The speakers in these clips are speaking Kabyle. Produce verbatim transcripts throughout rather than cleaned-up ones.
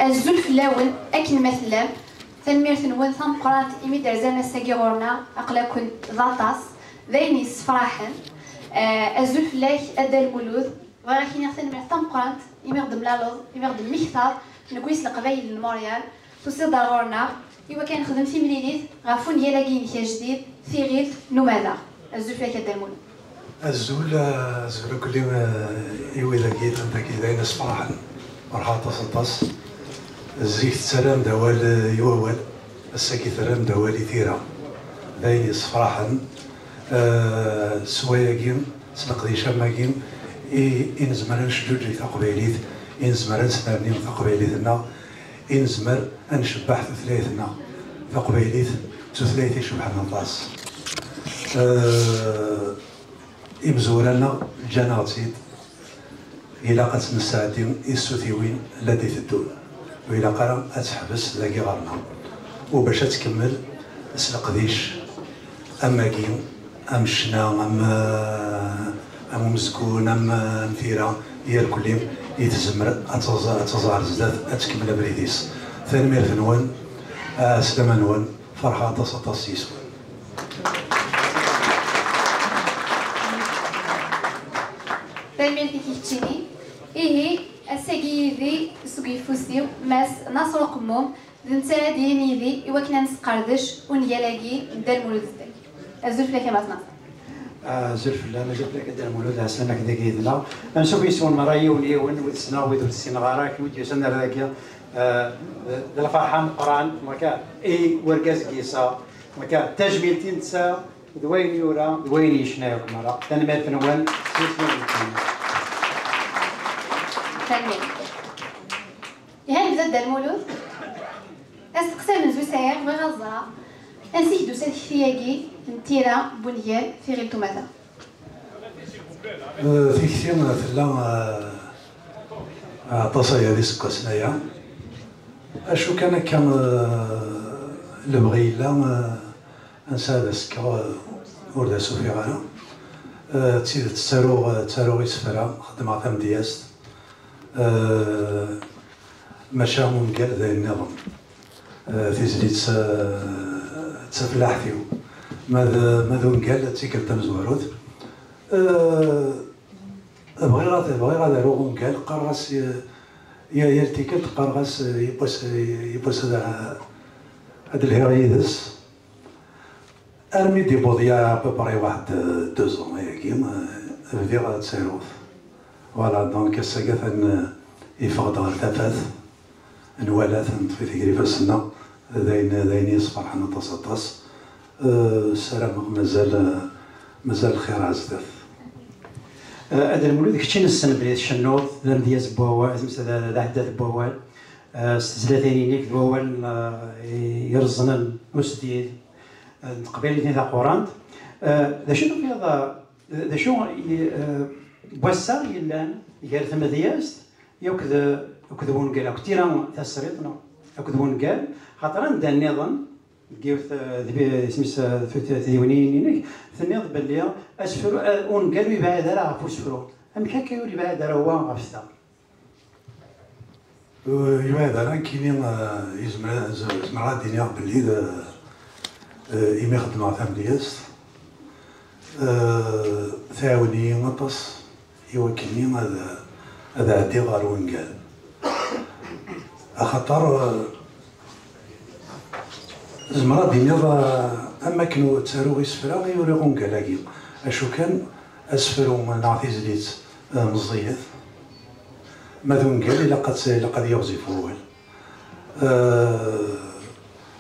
Azul fell-awen, akken ma tellam. Tanemmirt-nwen tameqqrant imi d-terzam ass-agi ɣur-neɣ, aql-aken d aṭas, d ayen yessefraḥen. Eh, azul fell-ak a Dda Lmulud, bɣiɣ ad k-iniɣ tanemmirt tameqqrant imi ɣ-d-temlaleḍ, imi ɣ-d-temmektaḍ, nekni s Leqbayel n Montréal, tusiḍ-d ar ɣur-neɣ i wakken ad nexdem timlilit ɣef wungal-agi-inek ajdid, Tiɣilt n Umadaɣ. Azul fell-ak a Dda Lmulud. Azul, eh, azul akk-nni, eh, i wid-agi yellan dagi, d ayen yessefraḥen. Ferḥeɣ aṭas, aṭas. Zik tettarram-d awal, eh, i wawal, ass-agi terram-d awal i tira. D ayen yessefraḥen. Eh, s wayagi, s leqdic am wagi, i, i nezmer ad nesǧuǧǧeg taqbaylit, i nezmer ad nesnerni taqbaylit-nneɣ, i nezmer ad ncebbeḥ tutlayt-nneɣ taqbaylit, d tutlayt icebḥen aṭas. Eh, Imezwura-nneɣ ǧǧan-aɣ-tt-id. Ilaq ad tt-nesɛeddi i ssutiwin la d-iteddun. Ur ilaq ara ad teḥbes dagi ɣer-neɣ. U bac ad tkemmel s leqdic am wagi, am ccna, am, am umezgun, am, am tira, irkelli i tezmer ad taẓ-, ad taẓ ɣer zdat, ad tkemmel abrid-is. Tanemmirt-nwen, ɛeslama-nwen, ferḥeɣ aṭas, aṭas yes-wen. Tanemmirt-ik i keččini. Ihi, ass-agi yid-i seg uyeffus-iw, Mass Naṣer Uqemmum, d netta ara d-yilin yid-i i wakken ad nesqerdec ungal-agi n Dda Lmulud Zeddak. Azul fell-ak a Mass Naṣer. Azul fell-am, azul fell-ak a Dda Lmulud, ɛeslama-k dagi yid-neɣ. Ansuf yes-wen merra yiwen yiwen, wid ssneɣ, wid ur ssineɣ ara, akken i d-yusan ar dagi. Eh, d lferḥ ameqqran, waka, i urgaz n yiseɣ, waka, tajmilt i netta, d wayen yura, d wayen yecna yakk merra. Tanemmirt-nwen, s yisem-nwen. Tanemmirt. Ihi, nebda Dda Lmulud. Asteqsi amenzu sɛiɣ, bɣiɣ ad ẓreɣ ansi i k-d-tusa tekti-agi n tira n wungal Tiɣilt n Umadaɣ? Eh, tikti, eh, tella, eh, aṭas aya d iseggasen aya. Acu kan akka, eh, lebɣi yella, eh, ansa ad as-kkeɣ, eh, ur d as-ufiɣ ara. Eh, d tidet ttaruɣ, eh, ttaruɣ isefra, xeddmeɣ tamedyazt. Eh, maca ungal d ayen nniḍen. Eh, tizlit, eh, d tafellaḥt-iw. Ma d, ma d ungal d tikkelt tamezwarut. Eh, bɣiɣ ad, bɣiɣ ad aruɣ ungal, qqareɣ-as, eh, ya-, yal tikkelt qqareɣ-as, eh, yiwwas, yiwwas ad, ad lhiɣ yid-s. Armi d-iwweḍ ya à peu près waḥed, euh, deux ans ayagi, euh, bdiɣ ttaruɣ. Voilà, donc ass-agi atan, euh, yeffeɣ-d ɣer tafat nwala-t, neṭṭef-it gar ifassen-nneɣ, d ayen, d ayen yesferḥen aṭas, aṭas. Euh, ssarameɣ mazal, euh, mazal lxir ar zdat. Euh, a Dda Lmulud, kečč i nessen belli tcennuḍ, d amedyaz n wawal, d, d aḥeddad n wawal, euh, s tezlatin-inek d wawalen, euh, ireẓẓnen, usdid, eh, n teqbaylit-nni taqurant. Eh, d acu tufiḍ, eh, d acu i, eh, n wassaɣ yellan gar tmedyazt akked, akked wungal, akked tira tasriṭ, neɣ akked wungal, xaṭer anda nniḍen, deg yiwet, eh, deg, isem-is, eh, tut-, tdiwiniyin-inek, tenniḍ belli asefru, eh, ungal ur yebɛid ara ɣef usefru. Amek akka ur yebɛid ara wa ɣef ta? Ur yebɛid ara nekkini, eh, yezmer, z-, zemreɣ ad d-iniɣ belli d, eh, imi xeddmeɣ tamedyazt, eh, tɛawen-iyi aṭas i wakken-nni ad, ad ɛeddiɣ ɣer wungal. Axaṭer, eh, zemreɣ ad d-iniɣ, eh, am wakken ur ttaruɣ isefra i uriɣ ungal-agi. Acu kan, asefru neɣ tizlit, eh, meẓẓiyet. Ma d ungal, ilaq ad, ilaq ad yiɣzif wawal. Euh,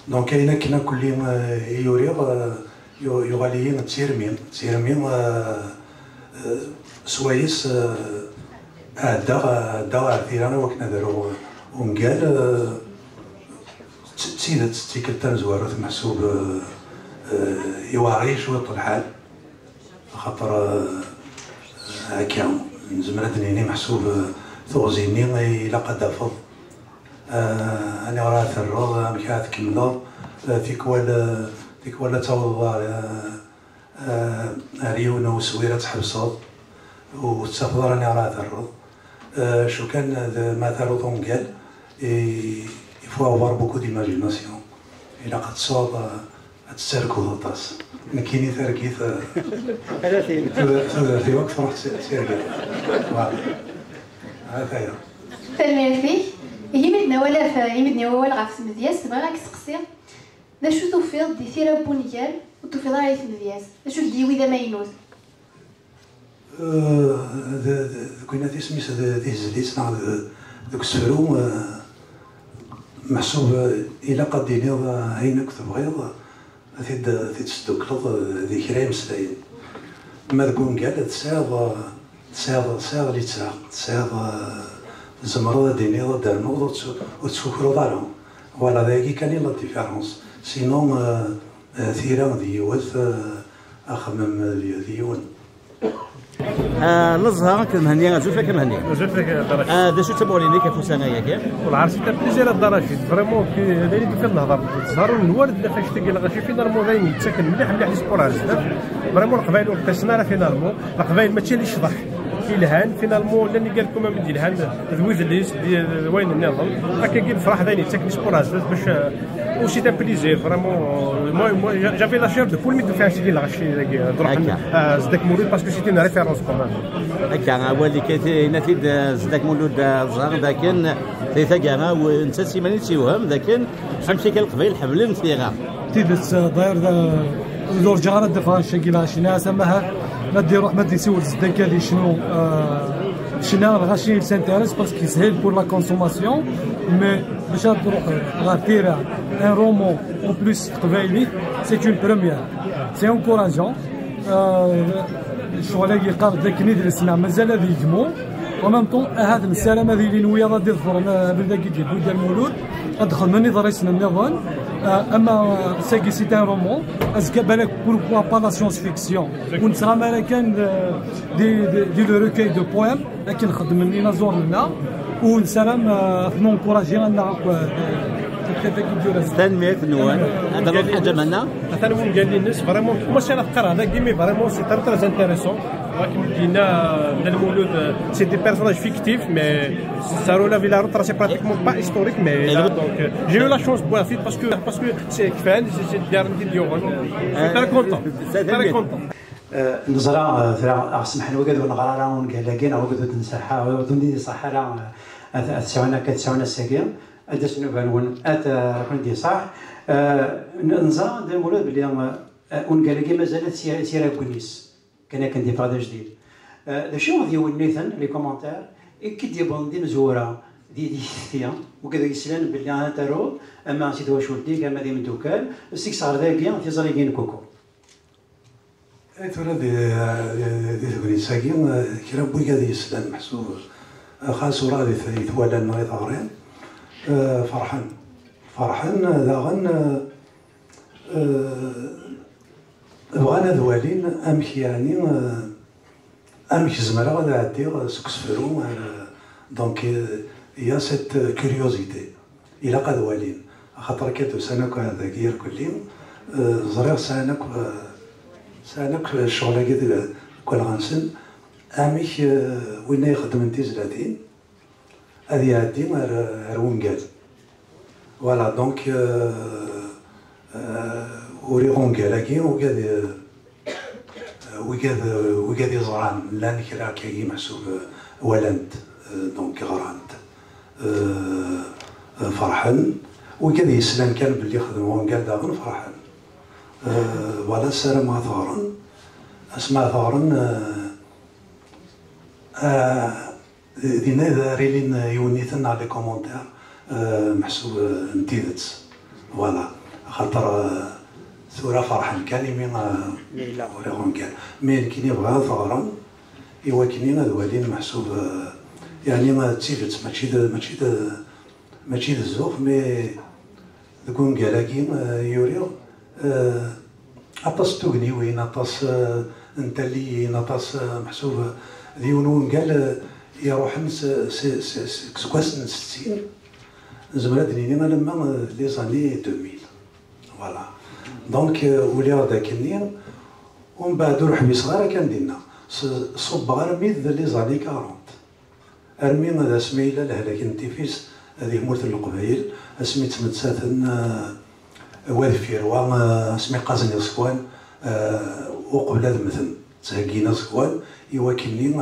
donc, ayen akken akk-nni, euh, i uriɣ, euh, yu-, yuɣal-iyi d tirmi. D tirmi, euh, euh, swayes, euh, ɛeddaɣ, ɛeddaɣ ar tira i wakken ad aruɣ ungal, euh, d, d tidet, d tikkelt tamezwarut meḥsub, euh, euh, iwɛer-iyi cwiṭ lḥal. Axaṭer, eh, akka, nezmer ad d-nini meḥsub, eh, teɣzi-nni ilaq ad d-tafeḍ, eh, aniɣer ara terreḍ, amek ara tkemmleḍ, eh, tikwal, eh, tikwal ad tawḍeḍ ar, eh, eh, ar yiwen uswir ad tḥebseḍ, ur tettafeḍ ara aniɣer ara terreḍ. Eh, acu kan, d, ma taruḍ ungal, Et il faut avoir beaucoup d'imagination. Ilaq ad tesɛuḍ, ad tettarguḍ aṭas. Nekkini targit, eh, Ala tin. tudert-iw akk truḥ s- s tirgit. Voilà. Ataya. Tanemmirt-ik. Ihi mi d-nawal ɣef, imi d-nawi awal ɣef tmedyazt, bɣiɣ ad k-seqsiɣ, d acu tufiḍ di tira n wungal ur tufiḍ ara di tmedyazt? D acu i k-d-yiwi d amaynut? Eh, d- d- deg winat isem-is d- di tezlit neɣ d- deg usefru, eh, meḥsub, eh, ilaq ad d-tiniḍ, eh, ayen akk tebɣiḍ, ad t-id- ad t-id-tesdukleḍ, eh, di kra imeslayen. Ma deg ungal tesɛiḍ, eh, tesɛiḍ, tesɛiḍ littseɛ, tesɛiḍ, eh, tzemreḍ ad d-tiniḍ, ad d-ternuḍ, ur tt- ur tettkukruḍ ara. Voilà, d ayagi kan i la différence. Sinon, eh, eh, tira d yiwet, eh, axemmem d d yiwen. Ah, Neẓha akked Mhenni, azul fak a Mhenni. Mazal fak a Dda Racid. Ah, d acu d tamuɣli-inek ɣef ussan-agi? Wellah, c'est un plaisir a Dda Racid. Vraiment, ki d ayen tufiḍ nehḍer. Ẓer ur nwar d lafak tagi lɣaci, finalement d ayen yettaken mliḥ mliḥ i sport ar zdat. Vraiment, Leqbayel ur ṭṭisen ara, finalement. Leqbayel mačči d ccḍeḥ yelhan, finalement llan igalkum am d-yelhan d wedlis d d wayen nniḍen. Akkagi lefraḥ d ayen yettaken i sport ar zdat bac, euh, aussi c'est un plaisir, vraiment. Moi, moi, j'avais la chair de poule mi d-ufiɣ seg lɣaci dagi, euh, d ruḥen, Akka. Euh, Zeddak Mulud, parce que c'est une référence quand même. Akka, awal-ik yenna-t-id, eh, Zeddak Mulud, eh, Neẓha, dakken di taggara, w- netta s iman-is yewhem dakken amek akka Leqbayel ḥemmlen tira. Tidet, eh, d'ailleurs, eh, ur ǧǧiɣ ara ad d-afeɣ anect-agi lɣaci, nniɣ-as amahar, ma d-iruḥ, ma d-isiwel Zeddak ad yecnu, eh, ccna, lɣaci il s'intéresse parce que yeshel pour la consommation, mais bac ad truḥ ɣer tira, un roman en plus s teqbaylit, c'est une première. C'est encourageant. Euh, ccɣel-agi yeqqar-d akken idles-nneɣ mazal ad yegmu. En même temps, ahat nessaram ad ilin wiyaḍ ad iḍefren abrid-agi d-yewwi Dda Lmulud, ad xedmen iḍrisen nniḍen. Euh, ama, euh, sagi c'est un roman, azekka balak, pourquoi pas la science-fiction. Ur nettɣama ara kan, euh, di, di, di le recueil de poèmes akken xeddmen inaẓuren-nneɣ, u nessaram, euh, ad ten-encourager annaɣ akk, euh, tafat-agi d-yura. Tanemmirt-nwen. Ad nruḥ Ḥaǧa Menna. Atan wungal-ines, vraiment, commencé à la teqqar dagi, mais vraiment c'est très très intéressant. Akken d-yenna Dda Lmulud, euh, c'est des personnages fictifs, mais ça relève la retrace, c'est pratiquement pas historique, mais là, donc, euh, j'ai eu la chance de voir parce que, parce que c'est kfan, c'est c'est le dernier de Yoran. Je suis très content. Très content. Neẓra, eh, tura, aɣ-semḥen wigad ur neɣra ara ungal-agi, neɣ wigad ur d-nṣaḥ, ur d-nṣaḥ ara, eh, ad ad sɛun akka, ad sɛun ass-agi, ad d-asen nnuba-nwen, ad, eh, ad ken-id-iṣaḥ. Eh, n- neẓra, Dda Lmulud, belli, eh, ungal-agi mazal-it s tira n wegnis, kan akken d-yeffeɣ d ajdid. Eh, d acu i d-yewwin nniḍen, les commentaires, i k-id-yewwḍen d imezwura di di tekti, wigad i yeslan belli ad taruḍ, ama si twacult-ik, ama d imeddukal, seg-s ɣer dagi, tiẓrigin n Kuku. Eh, tura di, di, di tegnit-agi, eh, kra n wigad yeslan meḥsub, eh, xas ur ad it-, it-walan neɣ i t-ɣrin, eh, ferḥen. Ferḥen, eh, daɣen, eh, eh, bɣan ad walin amek, yeɛni, eh, amek zemreɣ ad ɛeddiɣ seg usefru ar, donc, eh, il y a cette curiosité. Ilaq ad walin, axaṭer akka d-usan akk dagi irkelli, eh, ẓriɣ sɛan akk, eh, sɛan akk ccɣel-agi deg, deg walɣa-nsen, amek, eh, winna ixeddmen tizlatin ad iɛeddi ar, ar wungal. Voilà, donc, eh, eh, uriɣ ungal-agi, ugad, eh, wigad, wigad iẓran, llan kra akkagi meḥsub, eh, walan-t, eh, donc ɣran-t, eh, eh, ferḥen. Wigad yeslan kan belli xedmeɣ ungal daɣen ferḥen. Eh, voilà, ssarameɣ ad t-ɣren. Asmi ara t-ɣren, eh, eh, dinna ara ilin yiwenniten neɣ les commentaires, eh, meḥsub, eh, n tidet. Voilà. Axaṭer, eh, tura ferḥen kan imi, eh, uriɣ ungal. Mais nekkini bɣiɣ ad t-ɣren i wakken ad walin meḥsub, eh, yeɛni, eh, d tidet, mačči d, mačči d, mačči d zzux, mais deg ungal-agi, eh, i uriɣ, eh, aṭas n tugniwin, aṭas, eh, n talliyin, aṭas, eh, meḥsub, eh, d yiwen wungal, eh, iruḥen s, s, s, s, seg iseggasen n settin, nezmer ad d-nini alamma, eh, les années deux mille. Voilà. Donc, eh, uliɣ-d akkenni, umbeɛd ur ḥbiseɣ ara kan dinna. S-, ṣubbeɣ armi d les années quarante. Armi d asmi yella lehlak n tifis, Di tmurt n Leqbayel, asmi ttmettaten, eh, wa deffir wa, eh, asmi qqazen iẓekwan, eh, uqbel ad mmten, ttheggin iẓekwan i wakkenni,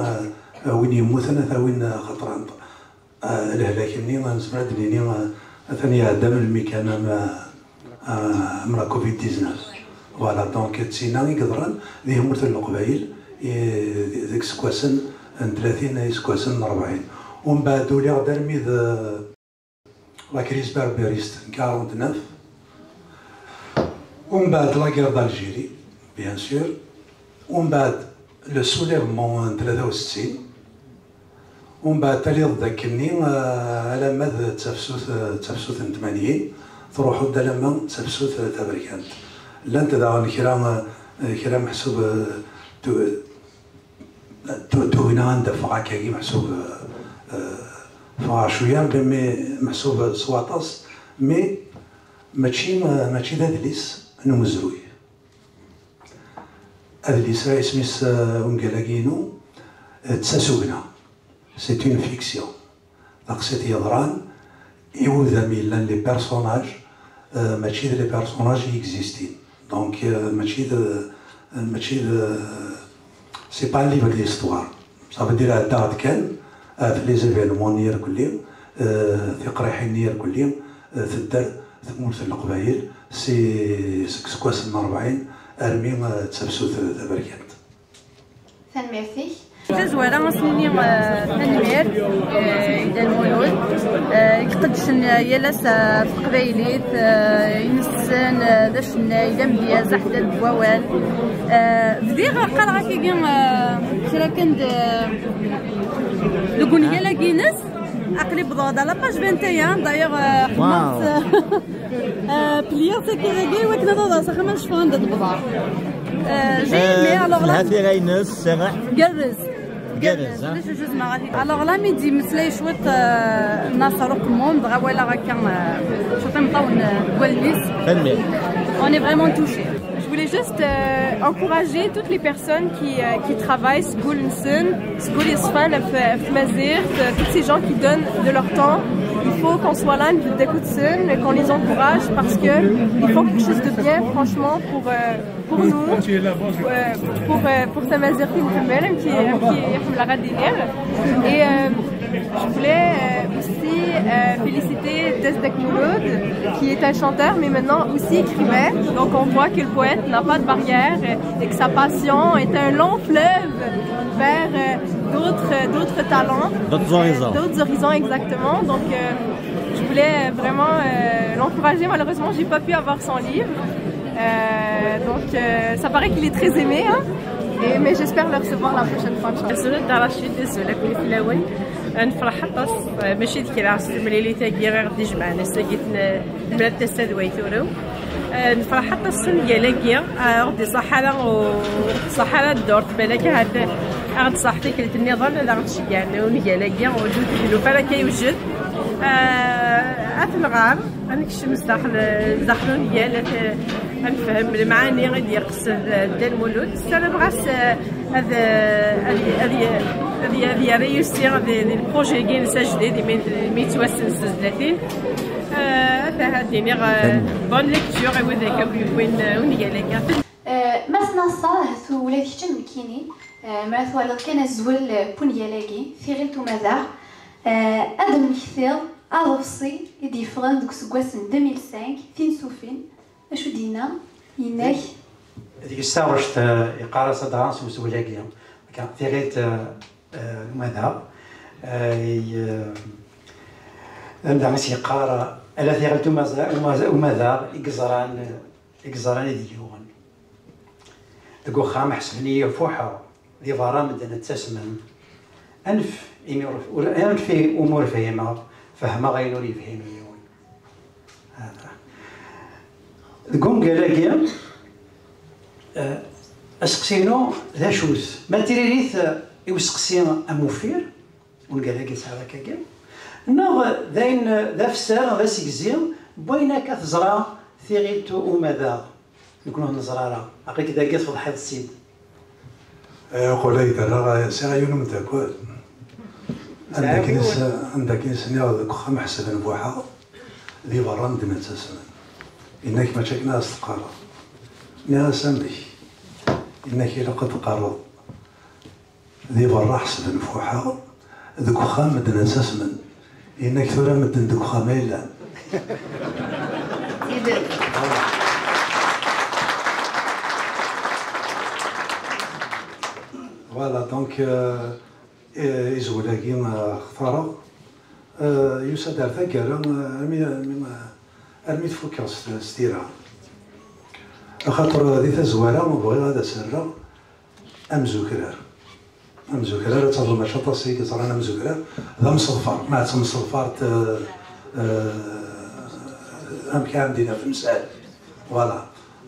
eh, win yemmuten ad t-awin, eh, xaṭer, eh, lehlak-nni, eh, nezmer ad d-nini, eh, atan iɛedda melmi kan am, eh, am la covid dix-neuf. Voilà, donc d tinna i yeḍran di tmurt n Leqbayel, i, deg iseggasen n tlatin, iseggasen n rebɛin. Umbeɛd uliɣ-d armi d la crise berbériste n quarante-neuf, umbeɛd la guerre d'Algérie, bien sûr, umbeɛd le soulèvement n tlata u settin, umbeɛd taliḍ-d akkenni, eh, alamma d tafsut, eh, tafsut n tmanyin, truḥeḍ-d alamma d tafsut, eh, taberkant. Llant daɣen kra, eh, kra meḥsub, eh, tu-, tu-, tugna anda ffɣeɣ akkagi meḥsub, eh, eh, ffɣeɣ cwiya, mais meḥsub s waṭas, mais mačči, eh, mačči d adlis n umezruy. Adlis-a isem-is, eh, ungal-agi-inu, eh, d tasugna. C'est une fiction. Taqsiṭ yeḍran i wudam yellan, les personnages, eh, mačči d les personnages i existin. Donc, eh, mačči d, eh, mačči d, c'est pas un livre d'histoire. Ça veut dire, ɛeddaɣ-d kan, eh, ɣef les événements-nni irkelli, eh, tiqriḥin-nni irkelli, eh, tedder tmurt n Leqbayel si, seg iseggasen n rebɛin armi, eh, d tafsut taberkant. Tanemmirt-ik. Tazwara, ad s-nini, eh, tanemmirt, eh, i Dda Lmulud, eh, i iqeddcen, eh, yal ass, eh, ɣef teqbaylit, eh, inessen, eh, d acennay, d amedyaz, aḥeddad deg wawal. Eh, bdiɣ qqareɣ akkagi, eh, kra kan d, deg ungal-agi-ines. Aql-i wwḍeɣ-d à la page vingt et un, d'ailleurs, euh, xedmeɣ-tt, euh, pliɣ-tt akkagi i wakken ad awḍeɣ s axxam ad cfuɣ anda d-wwḍeɣ. Euh, j'ai aimé, alors là, telha tira-ines, serreḥ. Gerrez. Gerrez, hein. Alors là, mi d-yemmeslay cwiṭ, euh, Naṣer Uqemmum, dɣa walaɣ akka, euh, cwiṭ imeṭṭawen, euh, deg wallen-is. Tanemmirt. On est vraiment touchés. Je voulais juste, euh, encourager toutes les personnes qui, euh, qui travaillent, seg wul-nsen, seg wul yeṣfan ɣef, ɣef tmaziɣt, euh, tous ces gens qui donnent de leur temps. Il faut qu'on soit là, nbedd akked-sen, et qu'on les encourage parce que ils font quelque chose de bien, franchement, pour, euh, pour nous, euh, pour, euh, pour tamaziɣt i nḥemmel, amek i, amek i ḥemmleɣ ad iniɣ. Et, euh, Je voulais, euh, aussi, euh, féliciter Tazdak Mouloud, qui est un chanteur, mais maintenant aussi écrivain. Donc on voit que le poète n'a pas de barrière et, et que sa passion est un long fleuve vers, euh, d'autres, d'autres talents. D'autres horizons. Euh, d'autres horizons, exactement. Donc, euh, je voulais vraiment, euh, l'encourager. Malheureusement, j'ai pas pu avoir son livre. Euh, donc, euh, ça paraît qu'il est très aimé, hein. Et, mais j'espère le recevoir la prochaine fois, Inch'Allah. Azul a Dda Racid, azul akk i fell-awen. Nefreḥ aṭas, eh, mačči d kra s temlilit-agi i ɣ-d-ijemɛen ass-agi n, eh, temlalt tasa d way turew. Eh, nefreḥ aṭas s ungal-agi, eh, ur ɣ-d-iṣaḥ ara, ur ɣ-d-tṣaḥ ara ddurt, balak ahat, eh, a ɣ-d-tṣaḥ tikkelt nniḍen, ad aɣ-d-ceggɛen ungal-agi, ur d-, ur d-nufi ara akka yewjed. Eh, ad t-nɣer. Ad nekcem zdaxel, zdaxel ungal, ad, ad nefhem lemɛani i d-yeqsed Dda Lmulud. Ssarameɣ-as, eh, ad, eh, ad, ad, ad, ad yerr réussi di, di lprojet-agi-ines ajdid, imi, imi yettwassen s zdatin. Eh, ad, ad d-iniɣ, eh, bonne lecture i widak akk yewwin, eh, ungal-agi. Eh, Mass Naṣer, ahat ula d kečč am nekkini, eh, mi ara twaliḍ kan azwel, eh, n wungal-agi, Tiɣilt Umadaɣ, eh, ad d-temmektiḍ aḍebsi i d-yeffɣen deg useggas n deux mille cinq, Tinsufin. Acu d-yenna? Yenna-k? Deg-s taɣect, eh, yeqqar-as ad d-ɣer s wezwel-agi, akka, Tiɣilt, eh, eh, Umadaɣ, eh, i, eh, anda i s-yeqqar, ala Tiɣilt Umaza-, Umaza-, Umadaɣ i yeẓran, i yeẓran i d-yuɣen. Deg uxxam, ḥesben-iyi fuḥeɣ, di berra medden ttasmen. Anef imi ur, ur, anef i umi ur fhimeɣ, fehmeɣ ayen ur yefhim yiwen. Hada. Deg ungal-agi, eh, aseqsi-inu d acu-t? Ma d tiririt, eh, i useqsi am uffir, ungal-agi yesɛa akkagi, neɣ d ayen, d afessar, d asegzi n wayen akka teẓra Tiɣilt Umadaɣ, nekni ur neẓri ara, aql-ik dagi tfeḍḥiḍ-tt-id. Eh, aql-ak derreɣ, sɛiɣ yiwen umeddakel. Anda akken i s-, anda akken i s-nniɣ deg uxxam ḥesben buḥeɣ, di berra medden ttasmen. Yenna-k mačči akken ad as-teqqareḍ. Nniɣ-as amek? Yenna-k ilaq ad teqqareḍ di berra ḥesben fuḥeɣ, deg uxxam medden ttasmen. Yenna-k tura medden deg uxxam ay llan. Tidet. Voilà, donc, euh, eh, izwel-agi, eh, xtareɣ, eh, yusa-d ar taggara, eh, armi, armi, armi tfukkeɣ s, s tira. Axaṭer, eh, di tazwara bɣiɣ ad as-rreɣ amzukrar. Amzukrar, ad taẓem mačči aṭas i yeẓran amzukrar, d amseḍfar. Ma d tamseḍfart, eh, eh, amek ara d-iniɣ, temsal. Voilà.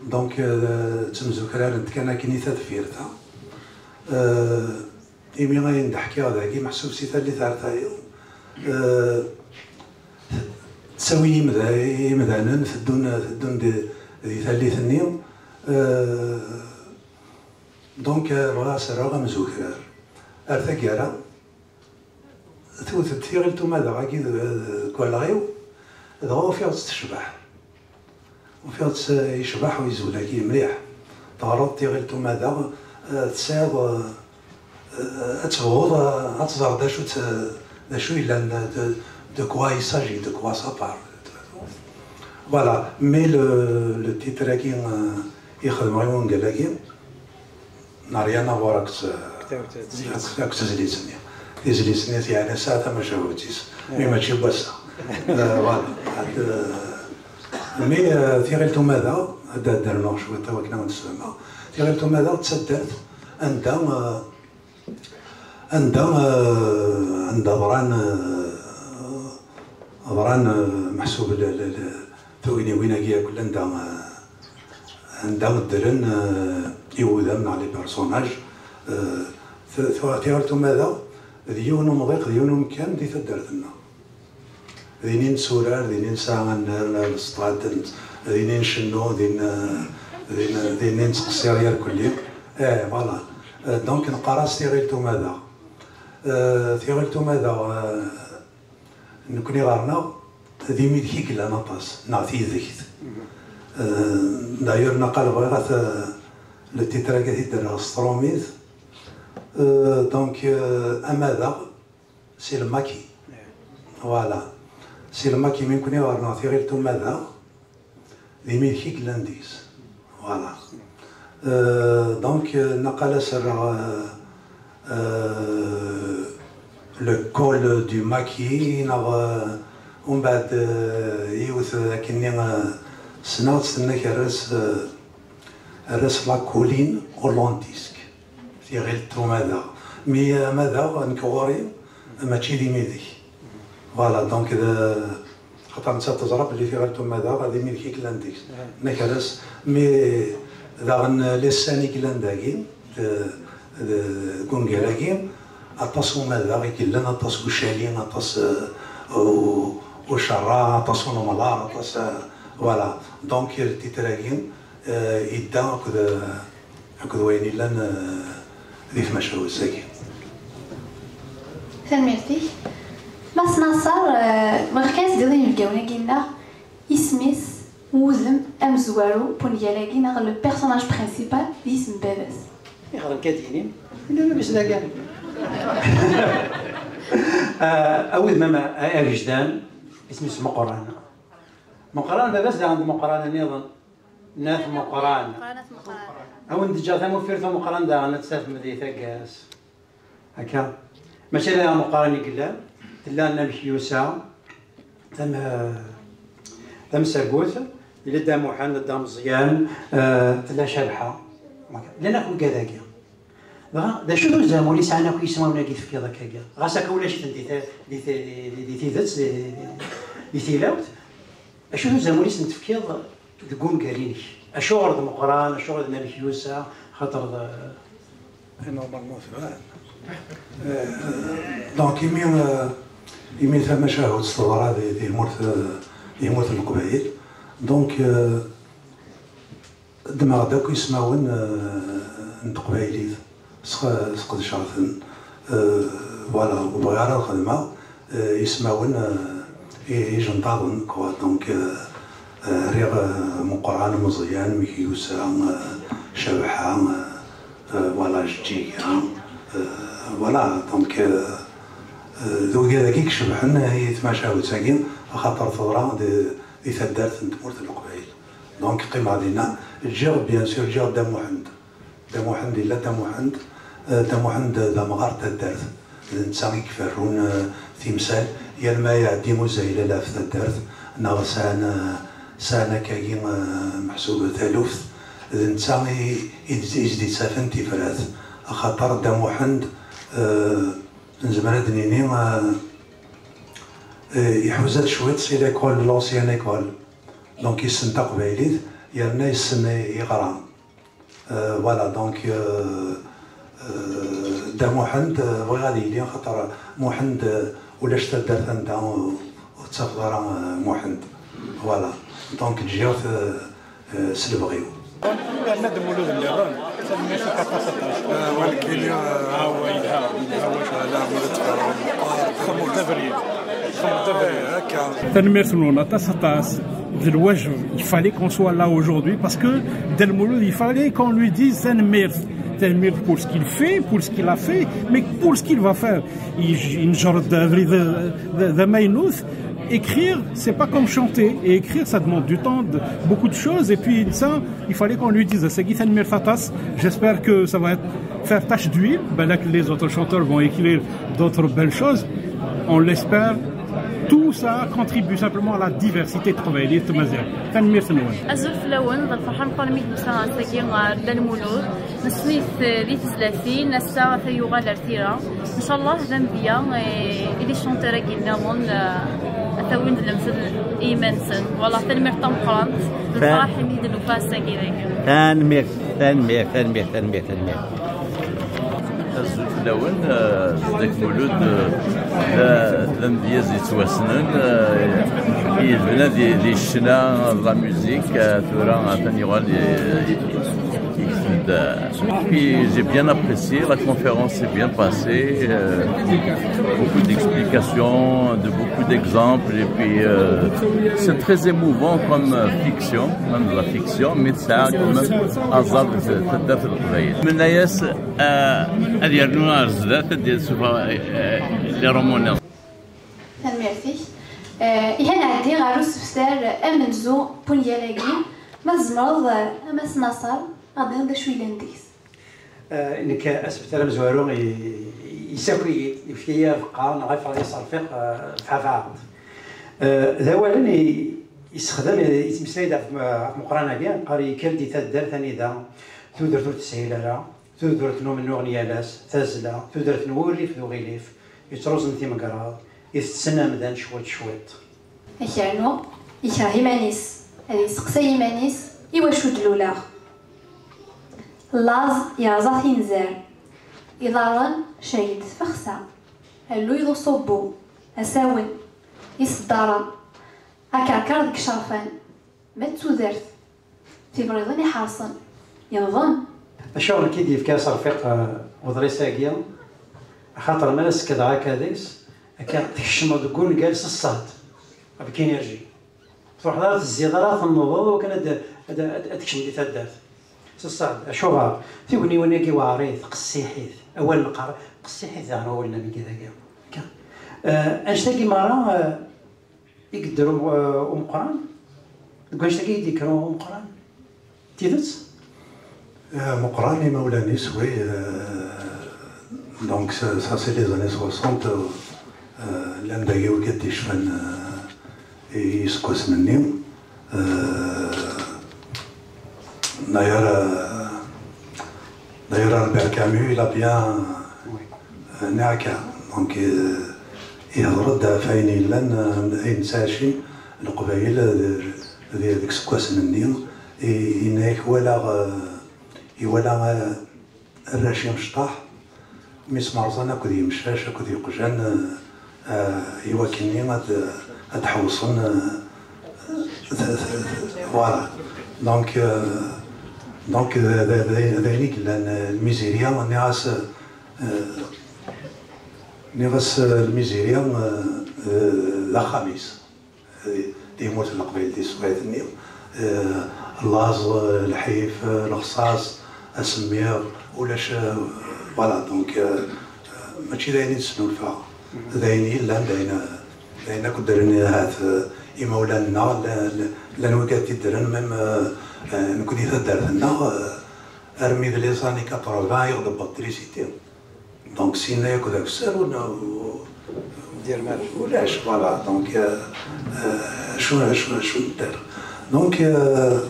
Donc, eh, ttemzukrarent kan akken i tadfirt-a. Eh, imi ayen d-ḥkiɣ dagi, meḥsub si tallit ar tayeḍ, eh, tettawi imda-, imdanen, teddun, teddun di, di tallit-nni. Eh, donc, eh, bɣiɣ ad s-rreɣ amzukrar. Ar taggara, tewwet-d tiɣilt umadaɣ-agi deg, deg walleɣ-iw, dɣa ufiɣ-tt tecbeḥ. Ufiɣ-tt, eh, yecbeḥ uyezwel-agi mliḥ. Teɣreḍ tiɣilt umadaɣ, eh, tesɛiḍ, eh, eh, ad tebɣuḍ, eh, ad tẓer d acu t-, d acu yellan, de, de quoi il s'agit, de quoi ça parle. Voilà, mais le, le titre-agi, eh, i xedmeɣ i wungal-agi, n'a rien à voir akked, akked, akked tezlit-nni. Tizlit-nni, yeɛni, tesɛa tamacahut-is, mais mačči n wass-a. Eh, voilà. Eh, mais, eh, tiɣilt umadaɣ, ad d-rnuɣ cwiṭ i wakken ad wen-d-sfehmeɣ. Tiɣilt umadaɣ d taddart anda, eh, anda, eh, anda ḍran, eh, ḍran, eh, meḥsub l-, l-, l-, tugniwin-agi akk, anda, eh, anda ddren, eh, iwudam neɣ les personnages, eh, t-, t-, tiɣilt umadaɣ d yiwen umḍiq, d yiwen umkan di taddart-nneɣ. Din i netturar, din i nesɛa annar, leṣṭad, din i ncennu, din, eh, din, din i nettqeṣṣir irkelli. Eh, voilà. Eh, donc neqqar-as tiɣilt umadaɣ. Eh, tiɣilt umadaɣ, eh, Nekkni ɣer-neɣ, d imidek i yellan aṭas, neɣ tidekt. Euh, d'ailleurs, naqal bɣiɣ ad t-, le titre-agi ad t-id-rreɣ s trumit. Euh, donc, euh, amadaɣ, c'est le maquis. Voilà. C'est le maquis, mi nekkni ɣer-neɣ tiɣilt umadaɣ, d imidek i yellan deg-s. Voilà. Euh, donc, euh, naqal ad s-rreɣ, euh, euh, le col du maquis, neɣ, euh, umbeɛd, euh, yiwet akkenni, euh, ssneɣ-tt, tenna-k rre-as, euh, rre-as la colline hollandesque. Tiɣilt umadaɣ. Mi amadaɣ, nekk ɣur-i, mačči d imidek. Voilà, donc, d, xaṭer nettat teẓra belli tiɣilt umadaɣ d imidek i yellan deg-s. Nna-k rre-as, mi daɣen les scènes i yellan dagi, d, d, deg ungal-agi, aṭas umadaɣ i yellan, aṭas ucali, aṭas, eh, u-, ucerra, aṭas unemḍar, aṭas, eh, voilà. Donc, le titre-agi, eh, yedda akked, eh, akked wayen yellan, eh, di tmacahut-agi. Tanemmirt-ik. Mass Naṣer, eh, bɣiɣ kan ad s-d-tiniḍ i yinebgawen-agi-nneɣ isem-is, wudem amezwaru n wungal-agi, neɣ le personnage principal, d yisem n baba-s. Ixdem kan ad d-yini, yella baba-s d agan. Ah, awudem ama-, a-, agejdan, isem-is Meqqran. Meqqran baba-s, daɣen d Meqqran nniḍen. N At Meqqran. Meqqran At Meqqran. A wen-d-ǧǧeɣ tamuffirt n Meqqran daɣen ad tt-tafem di taggas. Akka. Mačči d At Meqqran i yellan. Tella Nna Mekyusa, tam-, tamsagut, yella Dda Muḥend, Dda Meẓyan, eh, tella Cabḥa. Llan akk wigad-agi. Dɣa, d acu d uzamul i sɛan akk yismawen-agi tefkiḍ akka-agi? Ɣas akka ulac-iten di ta-, di ta-, di, di, di tidet, di, di, di tilawt, acu d uzamul i sen-tefkiḍ deg wungal-inek? Acuɣer d Meqqran, acuɣer d Nna Mekyusa? Xaṭer d... Normalement tban. Euh, donc, imi, euh, imi tamacahut teḍra di, di tmurt, euh, di tmurt n Leqbayel, donc, euh, ddmeɣ-d akk ismawen, euh, n teqbaylit, sq-, sqedceɣ-ten. Euh, Voilà, ur bɣiɣ ara ad xedmeɣ euh, ismawen euh, i ijenṭaḍen, quoi. Donc euh, euh, riɣ euh, Meqqran, Meẓyan, Mekyusa, euh, Cabḥa, euh, euh, voilà, Jeǧǧiga, euh, voilà. Donc euh, euh, d wigad-agi i icebḥen i tmacahut-agi, axaṭer teḍra di, di taddart n tmurt n Leqbayel. Donc qqimeɣ dinna, ǧǧiɣ, bien sûr, ǧǧiɣ Dda Muḥend. Dda Muḥend yella Dda Muḥend. Eh, Dda Muḥend d amɣar n taddart. D netta i iferrun eh, timsal. Yal ma iɛeddi uzaylal ɣef taddart, neɣ sɛan, eh, sɛan akkagi eh, meḥsub taluft, d netta i, i, i s-d-ittafen tifrat. Axaṭer Dda Muḥend, eh, nezmer ad d-nini, eh, eh, iḥuza-d cwiṭ si l'école, l'ancienne école. Donc yessen taqbaylit, yerna yessen i-, iɣra. Euh, voilà, donc euh, euh, Dda Muḥend, euh, bɣiɣ ad yili, xaṭer Muḥend, euh, ulac taddart anda ur, ur tettafeḍ ara euh, Muḥend. Voilà, donc ǧǧiɣ-t euh, euh, s lebɣi-w. Yerna Dda Mulud nniḍen, tanemmirt-ik aṭas aṭas. Ah, walakin, ah, ah, wa yelha, yelha wacala, ma la tfehmeḍ. Txedmeḍ d abrid. Txedmeḍ d abrid. Eh, akka. Tanemmirt-nwen aṭas aṭas. D lwajeb, il fallait qu'on soit là aujourd'hui parce que Dda Mulud, il fallait qu'on lui dise tanemmirt. Tanemmirt pour ce qu'il fait, pour ce qu'il a fait, mais pour ce qu'il va faire. Yenjer-d abrid d, d, d amaynut. Écrire, c'est pas comme chanter. Et écrire, ça demande du temps, de, beaucoup de choses. Et puis ça, il fallait qu'on lui dise, c'est Guy Fatas. J'espère que ça va être, faire tache d'huile. Ben là, que les autres chanteurs vont écrire d'autres belles choses. On l'espère. Tout ça contribue simplement à la diversité de Taqbaylit Tmaziɣt. Tanemmirt-nwen. Azul fell-awen, d lferḥ ameqqran mi d-nusa ass-agi ɣer Dda Lmulud. Nessen-it di tezlatin, ass-a ata yuɣal ar tira. Ncallah d amedya eh, i d icanteurs-agi nniḍen eh, ad t-awin d lemtel i yiman-nsen. Wala, tanemmirt tameqqrant, d lferḥ imi d-nufa ass-agi dagi. Tanemmirt, tanemmirt, tanemmirt, tanemmirt, tanemmirt. Azul fell-awen, eh, Dda Mulud, eh, d a- d amedyaz yettwassnen, eh, yebna di, di ccna, la musique, eh, tura atan yuɣal i- i- i- Puis j'ai bien apprécié, la conférence s'est bien passée, euh, beaucoup d'explications, de beaucoup d'exemples, et puis euh, c'est très émouvant comme euh, fiction, même la fiction, mais ça a quand même azar de cette date de Menayas, euh, ad yernu ar zdat, ad yessuffeɣ, euh, les romans. Tanemmirt-ik. Eh, ihi ad nɛeddi ɣer usebter amenzu n wungal-agi. Ma tzemreḍ, eh, a Mass Naṣer, ad d-tiniḍ d acu yellan deg-s? Eh, nekk asebter amezwaru i- i- yessaki-yi-d, yefka-yi abeqqa neɣ afeɣ i ṣerfiq eh, f Ḥafaɛet. Eh, d awalen i- yessexdam, yettmeslay-d ɣef ɣef Meqqran-agi, qqar yekker-d i taddart anida tudert ur teshil ara, tudert n umennuɣ n yal ass, tazzla, tudert n wurrif d uɣilif, yettruẓen timegraḍ, itetten amdan cwiṭ cwiṭ. Akernu, ikreh iman-is, ad yesteqsay iman-is, iwacu d-luleɣ? Laẓ yerẓa tinzar, iḍarren cergen-d tfexsa, alluy d uṣubbu, asawen, iseddaren, akerker deg icerfan, ma d tudert, tibriḍin iḥerṣen, yenḍen. Acuɣer nekk i d-yefka aserfiq eh, uḍris-agi? Axaṭer mi ara sekdeɣ akka deg-s, akka tkecmeḍ deg wungal s ṣṣehd, avec énergie. Truḥeḍ ara tezziḍ ara tennuḍeḍ wakken ad, ad, ad, ad tkecmeḍ di taddart. S ṣṣehd, acuɣer? Tugniwin-agi weɛrit, qessiḥit, awal meqqar, qessiḥit daɣen wawalen am igad-agi. Akka. Eh, annect-agi merra, eh, i yedder um- eh, umeqqran? Deg wannect-agi i d-yekker umeqqran? D tidet? Eh, Meqqran, imawlan-is, oui, eh, donc ça, ça, c'est les années soixante, eh, llan dagi wigad d-icfan eh, i yiseggasen-nni. Eh, D'ailleurs, eh, d'ailleurs, Albert Camus, il a bien eh, niɛka. Donc eh, ihder-d ɣef ayen yellan, eh, ayen ttɛicin Leqbayel eh, di- deg iseggasen-nni. I- Yenna-yak walaɣ, eh, iwala eh, arrac imecṭaḥ, mi smerẓan akked yemcac akked yeqjan, eh, eh, i wakken-nni ad ad ḥewṣen, eh, t- t- t- voilà. Donc eh, donc d d- d- d ayen i yellan eh, lmizirya, nniɣ-as eh, Nniɣ-as, eh, Lmiziri, eh, eh, d axxam-is. Eh, di tmurt n Leqbayel di teswiɛt-nni, eh, laẓ, eh, lḥif, eh, lexṣaṣ, asemmiḍ, ulac, eh, voilà, donc, eh, mačči d ayen i d-snulfaɣ. D ayen yellan, d ayen, d ayen akk ddren ahat, eh, imawlan-nneɣ, llan, llan wigad t-ddren, même, eh, eh, nekkni taddart-nneɣ, eh, armi d les années quatre-vingts i ɣ-d-tewweḍ trisiti. Donc, sinna yakk d akessar, ur n-, ur-, ulac, voilà. Donc, euh, euh, acu, acu, acu nedder. Donc, euh,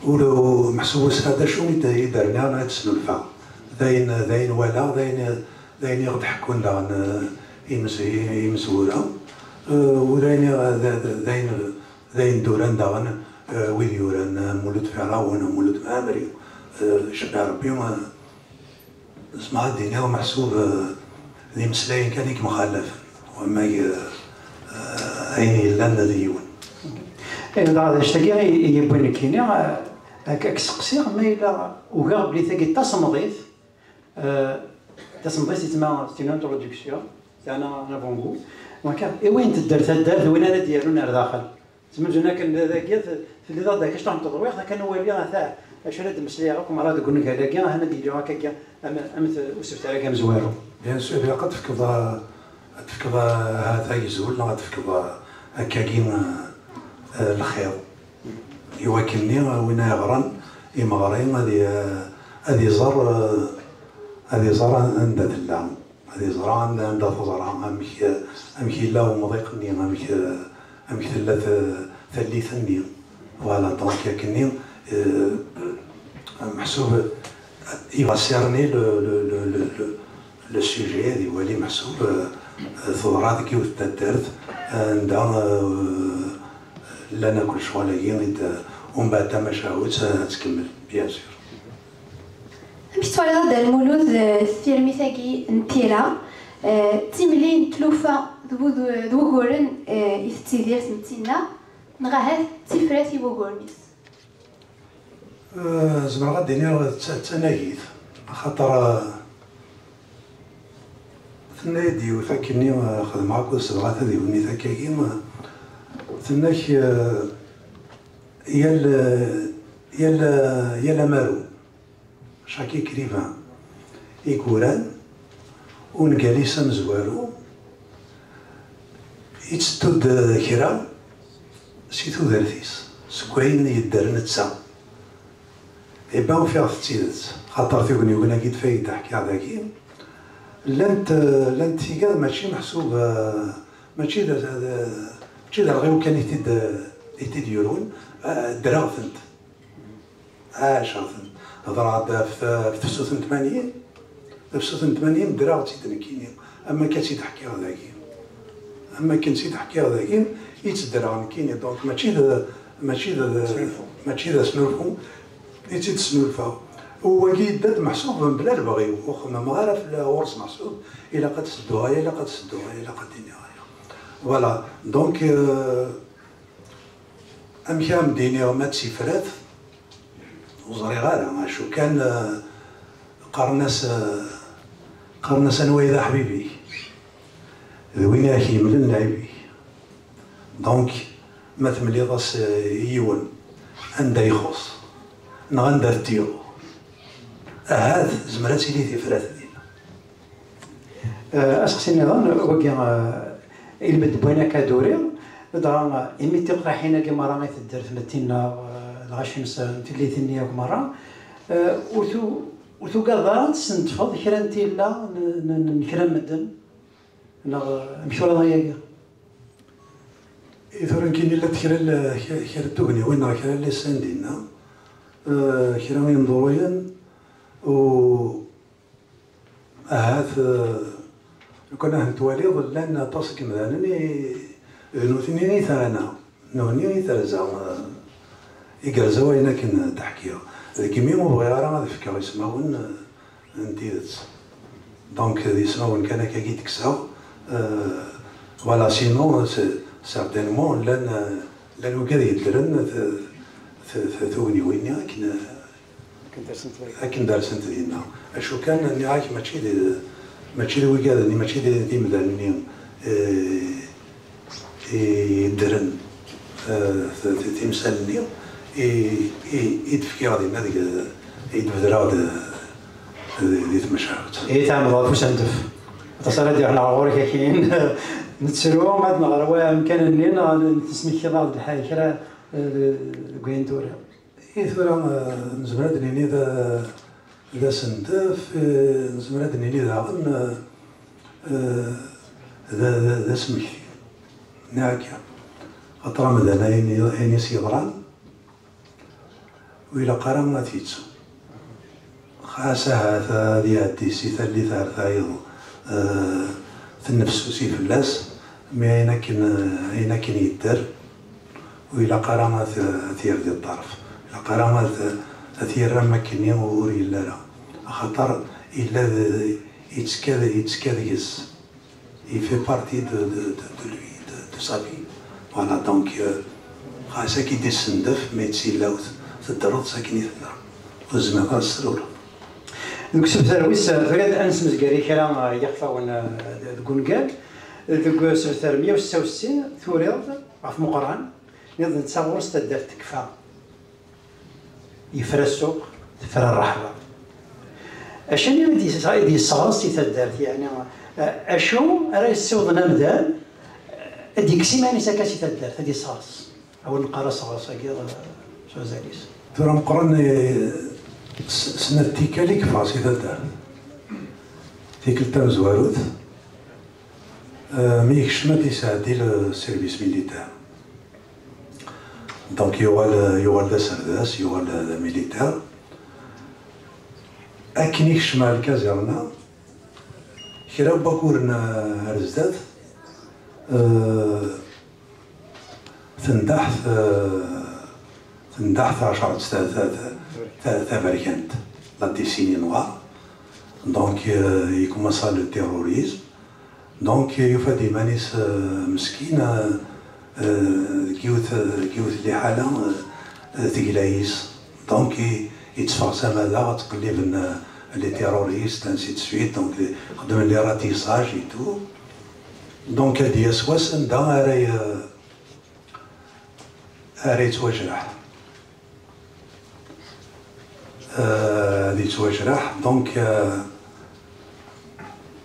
ur, ur meḥsub wis d acu i d-, i d-rniɣ neɣ i d-snulfaɣ. D ayen, d ayen walaɣ, d ayen, d ayen i ɣ-d-ḥekkun daɣen, euh, imez-, imezwura. Euh, u d ayen, d, d, d ayen, d ayen d-uran daɣen, euh, wid yuran, euh, Mulud Ferrawen, Mulud Mɛemmri, euh, cebbeɛ Rebbi, euh, Zemreɣ ad d-iniɣ meḥsub, eh, d imeslayen kan i yemxalafen, wamma, eh, eh, ayen yellan d yiwen. Eh, dɣa d anect-agi i, i yewwin nekkini, eh, ad k-, ad k-seqsiɣ ma yella ugaɣ belli tagi d tasemḍit, eh, tasemḍit yettma c'est une introduction, c'est un, un avant-goût. Donc, i win tedder taddart, win ara d-yerrun ar daxel. Zmumzun akken d-, dagi, t-, telliḍ-aɣ-d akka cṭuḥ n teḍwiqt, akka nwali ata acu ara d-mmeslayeɣ akk merra deg ungal-agi, ahan ad d-yili akka, akka, am, am t-, usebter-agi amezwaru. Bien sûr, ilaq ad tefkeḍ, a, ad tefkeḍ, a, ahat agzul, neɣ ad tefkeḍ, a, akkagi, a, a, lxiḍ. I wakken-nni, a, win ara yeɣren, imeɣri, ad i-, a, ad iẓer, a, ad iẓer anda tella. Ad iẓra anda, anda teẓra, amek, amek yella umḍiq-nni, amek, amek tella t-, tallit-nni. Voilà, donc, akkenni, euh, meḥsub, il va cerner le, le, le, le, le, le sujet, ad iwali meḥsub, euh, teḍra deg yiwet taddart, anda, euh, llan akk lecɣal-agi, i d-, umbeɛd tamacahut, ad tkemmel, bien sûr. Amek tettwaliḍ a Dda Lmulud, eh, tirmit-agi n tira, eh, d timli n tlufa d wud-, d wuguren, eh, i tettidir tmetti-nneɣ, neɣ ahat d tifrat i wuguren-is? Eh, zemreɣ ad d-iniɣ d ta-, d tanagit, axaṭer, eh, tenna-yi-d yiwet akkenni, eh, xedmeɣ akked sebɣa tadiwennit akkagi, eh, tenna-k, eh, yal, yal, yal amaru, chaque écrivain, i yuran, ungal-is amezwaru, itteddu-d kra si tudert-is, seg wayen yedder netta. Iban ufiɣ-t d tidet, xaṭer tugniwin-agi d-, i d-ḥkiɣ dagi, llant, llant tigad mačči meḥsub, eh, mačči d, d, mačči d arɣiw kan i t-id-, i t-id-yurun, eh, ddreɣ-tent. Ɛaceɣ-ten. Hedreɣ-d ɣef, ɣef tefsut n tmanyin. Tefsut n tmanyin ddreɣ-tt-id nekkini. Am akka tt-id-ḥkiɣ dagi. Am akken tt-id-ḥkiɣ dagi, i tt-ddreɣ nekkini. Donc, mačči d, mačči d, mačči d asnulfu i tt-id-snulfaɣ. U wagi yedda-d meḥsub mebla lebɣi-w. Ur xemmemeɣ ara fell-, ɣur-s meḥsub. Ilaq ad s-dduɣ aya, ilaq ad s-dduɣ aya, ilaq ad d-iniɣ aya. Voilà. Donc, euh, amek ara m-d-iniɣ ma d tifrat? Ur ẓriɣ ara, acu kan, eh, qqaren-as, eh, qqaren-as anwa i d aḥbib-ik? D win i ak-yemlen lɛib-ik. Donc, ma temliḍ-as, eh, i yiwen, anda ixuṣ, neɣ anda teddiḍ, ahat tezmer ad tili tifrat dinna. Eh, aseqsi nniḍen, wagi, eh, ilmend n wayen akka d-uriɣ, dɣa, eh, imi d tiqraḥin-agi merra i tedder tmetti-nneɣ, eh, lɣaci-nsen, tillit-nni akk merra, eh, ur tu-, ur tugadeḍ ara ad tesnedfeḍ kra n tilla n, n, n, n kra n medden? Neɣ, eh, amek twalaḍ ayagi? I tura nekkini llant kra n, kra, kra n tugniwin neɣ kra n lisan dinna, eh, kra n yimḍuruyen, u, ahat, eh, lukan ahen twaliḍ, llan aṭas n yemdanen i, d nutni i terna, nutni i terza, eh, i yerza wayen akken d-ḥkiɣ. Deg imi ur bɣiɣ ara ad fkeɣ ismawen, eh, n tidet. Donc, d ismawen kan akka i d-kkseɣ. Euh, voilà, sinon, c'est, certainement, llan, euh, llan wigad yeddren t-, t-, t-, tugniwin-nni akken, akken darsent dinna. Acu kan, nniɣ-ak, mačči d, Mačči d wigad-nni, mačči d d imdanen-nni, eh, i yeddren, eh, t- t- timsal-nni i i- i d-fkiɣ dinna deg, i d-bedreɣ d- di di tmacahut. Ihi tɛemmdeḍ ɣef usandef. Aṭas ara d-iɣen ɣer ɣur-k akkin. Nettru ad nɣer wa amkan-nni, neɣ tesmektiḍ-aɣ-d lḥal kra, eh, deg wayen turiḍ. I tura, eh, nezmer ad d-nini d d asendef, eh, nezmer ad d-nini daɣen, eh, eh, d d- d asmekti. Nniɣ akka, xaṭer amdan ayen i- ayen i s-yeḍran, ur ilaq ara ad t-yettu. Xas ahat ad iɛeddi si tallit ar tayeḍ, eh, tennefsusi fell-as, mi ayen akken, eh, ayen akken yedder, ur ilaq ara ad t- ad t-yerr di ṭṭerf. Ur ilaq ara ad t- ad t-yerr am wakken ur yelli ara. Axaṭer yella d- yettekka d- yettekka deg-s. Il fait partie de, de, de, de lui, de, de sa vie. Voilà, donc, euh, xas akka i d-isendef, mais d tilawt teddreḍ-tt akken i tella. Ur tezmireḍ ara ad s-trewleḍ. Deg usebter wis, tura ad nesmezger i kra, eh, yixfawen, eh, deg ungal. Deg usebter meyya u setta u settin, turiḍ ɣef Meqqran, nniḍ netta ɣur-s taddart tekfa. Yefra ssuq, tefra rreḥba. Acimi i d-yesseɣres i taddart? Yeɛni, eh, acu ara yessiwḍen amdan, eh, ad d-yekkes iman-is akka si taddart, ad yesseɣres? Awal neqqar aseɣres-agi, eh, s wazal-is. Tura Meqqran, eh, s- snat tikkal i yeffeɣ si taddart. Tikkelt tamezwarut, eh, mi yekcem ad d-yesɛeddi le service militaire. Donc yuɣal, yuɣal d aserdas, yuɣal d amilitar. Akken i yekcem ar lkazirna, kra n wayyuren ar zdat, eh, tendeḥ, eh, tendeḥ taɛcart ta- ta- ta- ta- taberkant, la décennie noire. Donc, euh, il commence le terrorisme. Donc, yufa-d iman-is, euh, meskin, euh, euh, deg yiwet, deg yiwet liḥala, euh, euh, tegla-is. Donc, i- yetteffeɣ s amadaɣ, ttqelliben, euh, les terroristes, ainsi de suite. Donc, xeddmen les ratissages et tout. Donc, ad d-yas wass anda ara y- ara yettwajreḥ. Euh, ad yettwajreḥ, donc, euh,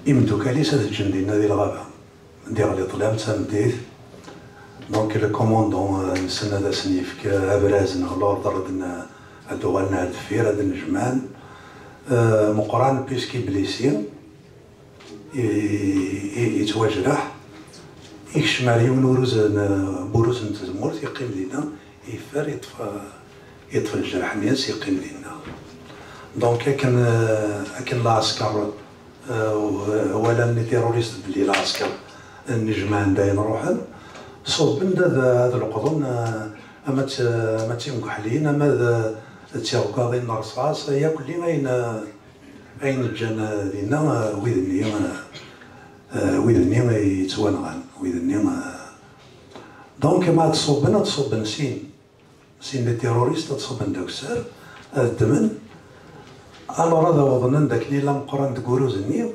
imeddukal-is ad ǧǧen dinna di lɣaba. Diɣ liṭlam d tameddit. Donc, le commandant, euh, nsen ad asen-yefk, euh, abraz neɣ l'ordre ad n- ad d-uɣalen ar deffir, ad d-nejmaɛen. Euh, Meqqran, puisqu'il est blessé, i- i- yettwajreḥ, yekcem ar yiwen uruz n- n uruz n tezmurt, yeqqim dinna, yeffer, yeṭṭef, yeṭṭef lǧerḥ-nni-s, yeqqim dinna. Donc, akken, akken lɛesker, euh, walan les terroristes belli lɛesker nnejmaɛen-d ayen ruḥen, ṣubben-d ad, ad leqḍen, euh, ama d, ama d timkeḥlin, ama d, d tiɣeggaḍin n rṣaṣ, yakk lli ayen, ayen ǧǧan, euh, dinna, euh, wid-nni, euh, euh, wid-nni yettwanɣan, wid-nni, euh. Donc, ma ad ṣubben, ad ṣubben sin, sin les terroristes, ad ṣubben d akessar, ad ddmen. Alors, ad awḍen anda akken yella Meqqran deg uruz-nni,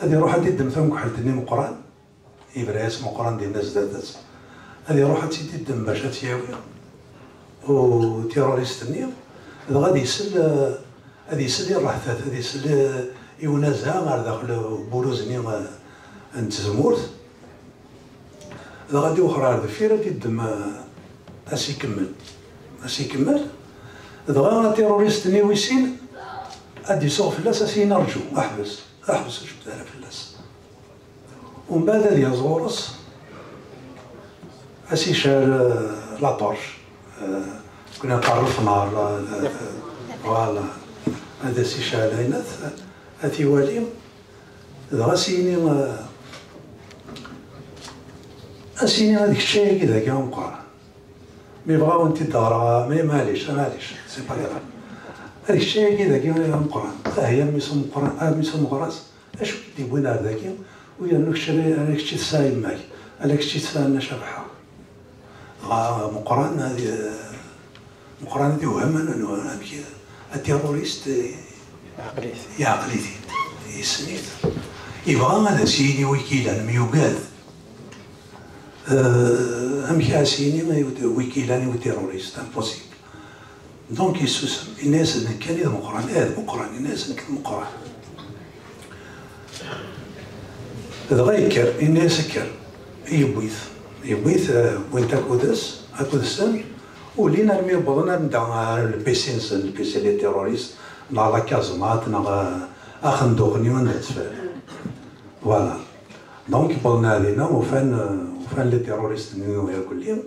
ad iruḥ ad iddem tamekḥelt-nni Meqqran, yebra-yas Meqqran dinna zdat-s. Ad iruḥ ad tt-id-iddem bac ad tt-yawi u terrorist-nni, dɣa ad isel, eh, ad isel i rreḥtat, ad isel, eh, i unaza ɣer daxel n wuruz-nni, eh, n tzemmurt. Dɣa ad iwexxer ar deffir, ad iddem, eh, ad s-ikemmel. Ad s-ikemmel. Dɣa terrorist-nni wis sin, ad d-isuɣ fell-as, ad s-yini: "Rǧu, ḥbes, ḥbes, ur jebbed ara fell-as." Umbeɛd ad yaẓ ɣur-s, ad s-icɛel, eh, la torche, eh, kna ṭerref nar, eh, eh, voilà, ad as-icɛel ayen, ad, ad t-iwali, dɣa ad s-yini, eh, ad s-yini: "Ad kečč ayagi dagi ameqqran." Mi bɣa wen-t-id-ɣreɣ, mais maɛlic, maɛlic, c'est pas grave. "Ad kečč ayagi dagi ameqqran." Ah, ya mmi-s umeqqran, ah, mmi-s umeɣras. Acu i k-d-iwwin ar dagi? U yernu kečč ala, ala kečč i tesɛa yemma-k, ala kečč i tesɛa Nna Cabḥa. Dɣa Meqqran ad, Meqqran ad iwhem, anwa, amek, atirurist, yeɛqel-it-id, yessen-it. Yebɣa ad as-yini wi k-ilan, myugad. Euh, amek ara as-yini i wet-, wi k-ilan i uterrorist? Impossible. Donc yessusem, ini-as: "D nekk kan i d Meqqran." "Eh, d Meqqran?" Ini-as: "Nekk d Meqqran." Dɣa yekker, ini-as: "Kker." Yewwi-t, yewwi-t, euh, wwin-t akked-s, akked-sen, ulin armi wwḍen anda, euh, lpisi-nsen, lpisi les terroristes, neɣ la casemate, neɣ, euh, axenduq-nni anda ttfal. Voilà. Donc wwḍen ar dinna, ufan, euh, ufan les terroristes-nni irkelli,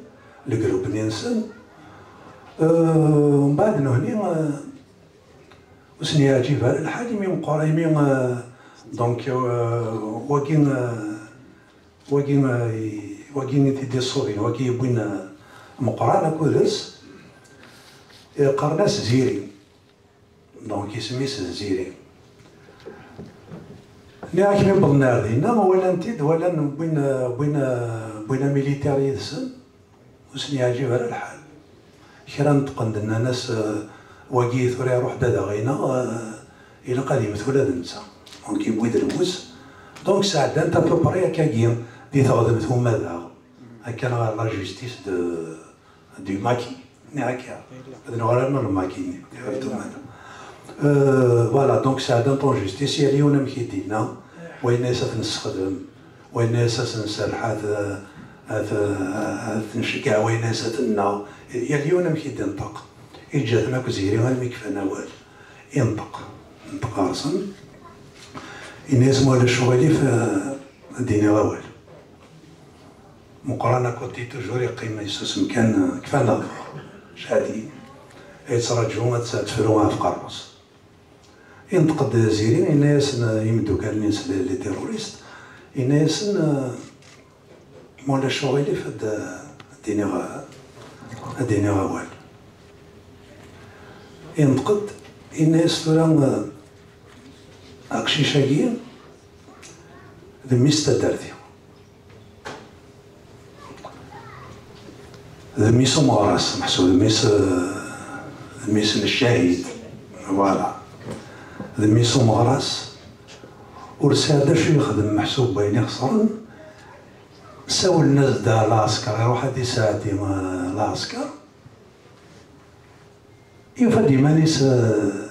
le groupe-nni-nsen. Euh, mbeɛd nehni, euh, ur sen-yeɛǧib ara lḥal, imi meqqar, imi, euh, donc, euh, wagi, euh, wagi, euh, i-, wagi i t-id-iṣṣubin, wagi yewwin, euh, Meqqran akked-s, eh, qqaren-as Ziri. Donc isem-is d Ziri. Nniɣ-ak mi wwḍen ar dinna, walan-t-id, walan wwin, wwin, wwin amilitir yid-sen, ur sen-yeɛǧib ara lḥal. Kra neṭqen-d, nnan-as, eh, "Wagi tura iruḥ-d ad aɣ-ineɣ, eh, ilaq ad yemmet ula d netta." Donc yewwi-d lmus. Donc sɛeddan-t à peu près akkagi di teɣdemt umadaɣ, akka ɣer la justice de, du maquis, nniɣ akka. Ad nuɣal arma le maquis-nni, di ɣer tumada. Euh, voilà, donc sɛeddan-t en justice, yal yiwen amek i d-yenna, wa yenna-yas ad t-nessexdem, wa yenna-yas ad s-nserreḥ ad, ad, ad t-nceggeɛ, wa yenna-yas ad t-nnaɣ, yal yiwen amek i d-inṭeq. Yeǧǧa-ten akk Ziri armi kfan awal. Inṭeq, inṭeq ɣer-sen. Yenna-yas: "Ma ulac ccɣel-ik, eh, ad d-iniɣ awal." Meqqran à côté toujours yeqqim yessusem kan, kfan lehdur. Cadi. Yettraǧu ad tt-, ad tefru ɣef qerru-s. Inṭeq-d Ziri, yenna-yasen i yimeddukal-nni-ines les, les terroristes, yenna-yasen, euh, "Ma ulac ccɣel-ik, ad, ad d-iniɣ, ad d-iniɣ awal." Inṭeq-d, yenna-yas: "Tura, euh, aqcic-agi d mmi-s n taddart-iw." D mmi-s umeɣras, meḥsub d mmi-s, d mmi-s n ccahid. Voilà. D mmi-s umeɣras, ur sɛiɣ d acu yexdem meḥsub wayen ixesren. Sawlen-as-d ɣer lɛesker, iruḥ ad isɛeddi, eh, lɛesker. Yufa-d iman-is, eh,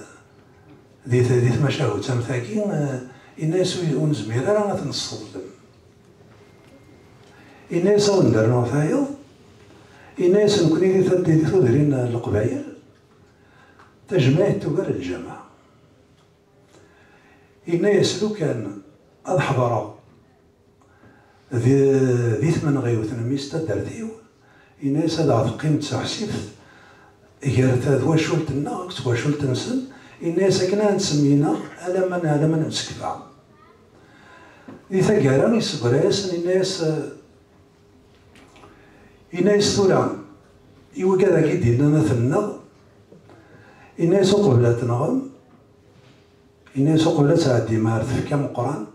di t-, di tmacahut am tagi, eh, yenna-yas: "Ur, ur nezmir ara ad t-nesseḍlem." Yenna-yas: "A wen-d-rnuɣ tayeḍ." Yenna-yas: "Nekkni di tad-, di tudrin n Leqbayel, tajmaɛt tugar lǧameɛ." Yenna-yas: "Lukan ad ḥeḍreɣ di, di tmenɣiwt n mmi-s n taddart-iw, yenna-yas ad aɣ-teqqim d taḥsibt gar twacult-nneɣ akked twacult-nsen, yenna-yas akken ad nsemmi-nneɣ alamma, alamma nemsekfa." Di taggara, yessegra-yasen, yenna-yas, eh, yenna-yas: "Tura, i wigad-agi d-yennan ad ten-nneɣ, yenna-yas uqbel ad tenɣem, yenna-yas uqbel ad tɛeddim ar tfekka Meqqran,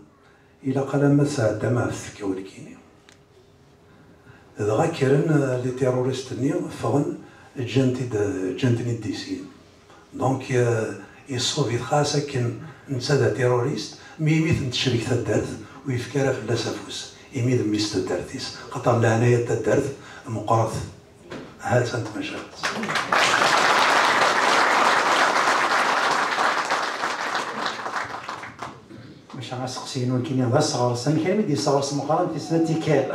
ilaq alamma tesɛeddam ɣef tfekka-w nekkini." Dɣa kkren, eh, les terroristes-nni, ffɣen, ǧǧan-t-id, ǧǧan-ten-id di sin. Donc, eh, iṣṣub-it xas akken netta d aterroriste, mi imi ten-tecrek taddart, ur yefki ara fell-as afus, imi d mmi-s n taddart-is, xaṭer leɛnaya n taddart meqqret. Ha-tt-an tmacahut. Maca aseqsi-inu nekkini d aseɣres, amek armi d-yesseɣres Meqqran tis snat tikkal?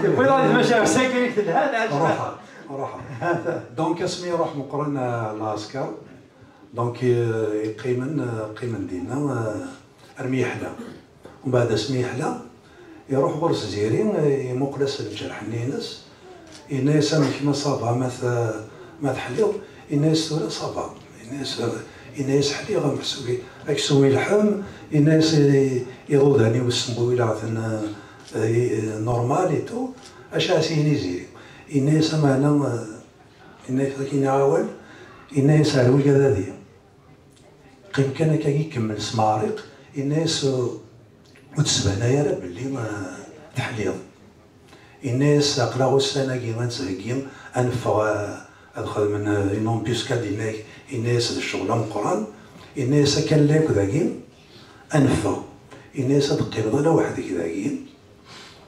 Tewwiḍ-aɣ-d tmacahut-agi i telhan, ɛajba. Ruḥeɣ, ruḥeɣ. Donc asmi iruḥ Meqqran, eh, lɛesker, donc, eh, yeqqimen, eh, qqimen dinna, eh, armi yeḥla. Umbeɛd asmi yeḥla, iruḥ ɣur-s Ziri, eh, imuqel-as lǧerḥ-nni-ines, yenna-yas: "Amek, ma ça va, ma t-, ma teḥliḍ?" Yenna-yas: "Tura ça va." Yenna-yas, yenna-yas: "Ḥliɣ, meḥsub aksum ilḥem." Yenna-yas: "I-, iḍudan-iw ssembuwileɣ-ten, eh, eh, normal et tout." Acu ara s-yini Ziri? Yenna-yas: "Ameɛna, eh," yenna-yas, ad k-iniɣ awal, yenna-yas: "Ar wigad-agi, qqim kan akkagi, kemmel s maɛriq." Yenna-yas: "Ur d-sbanay ara belli, eh, teḥliḍ." Yenna-yas: "Aql-aɣ ussan-agi ad nettheggi, ad neffeɣ, eh, ad xedmen, eh, une embuscade." Yenna-, yenna-yas: "D ccɣel ameqqran." Yenna-yas: "Akka n layeq dagi, ad neffeɣ." Yenna-yas: "Ad teqqimeḍ ala weḥd-k dagi,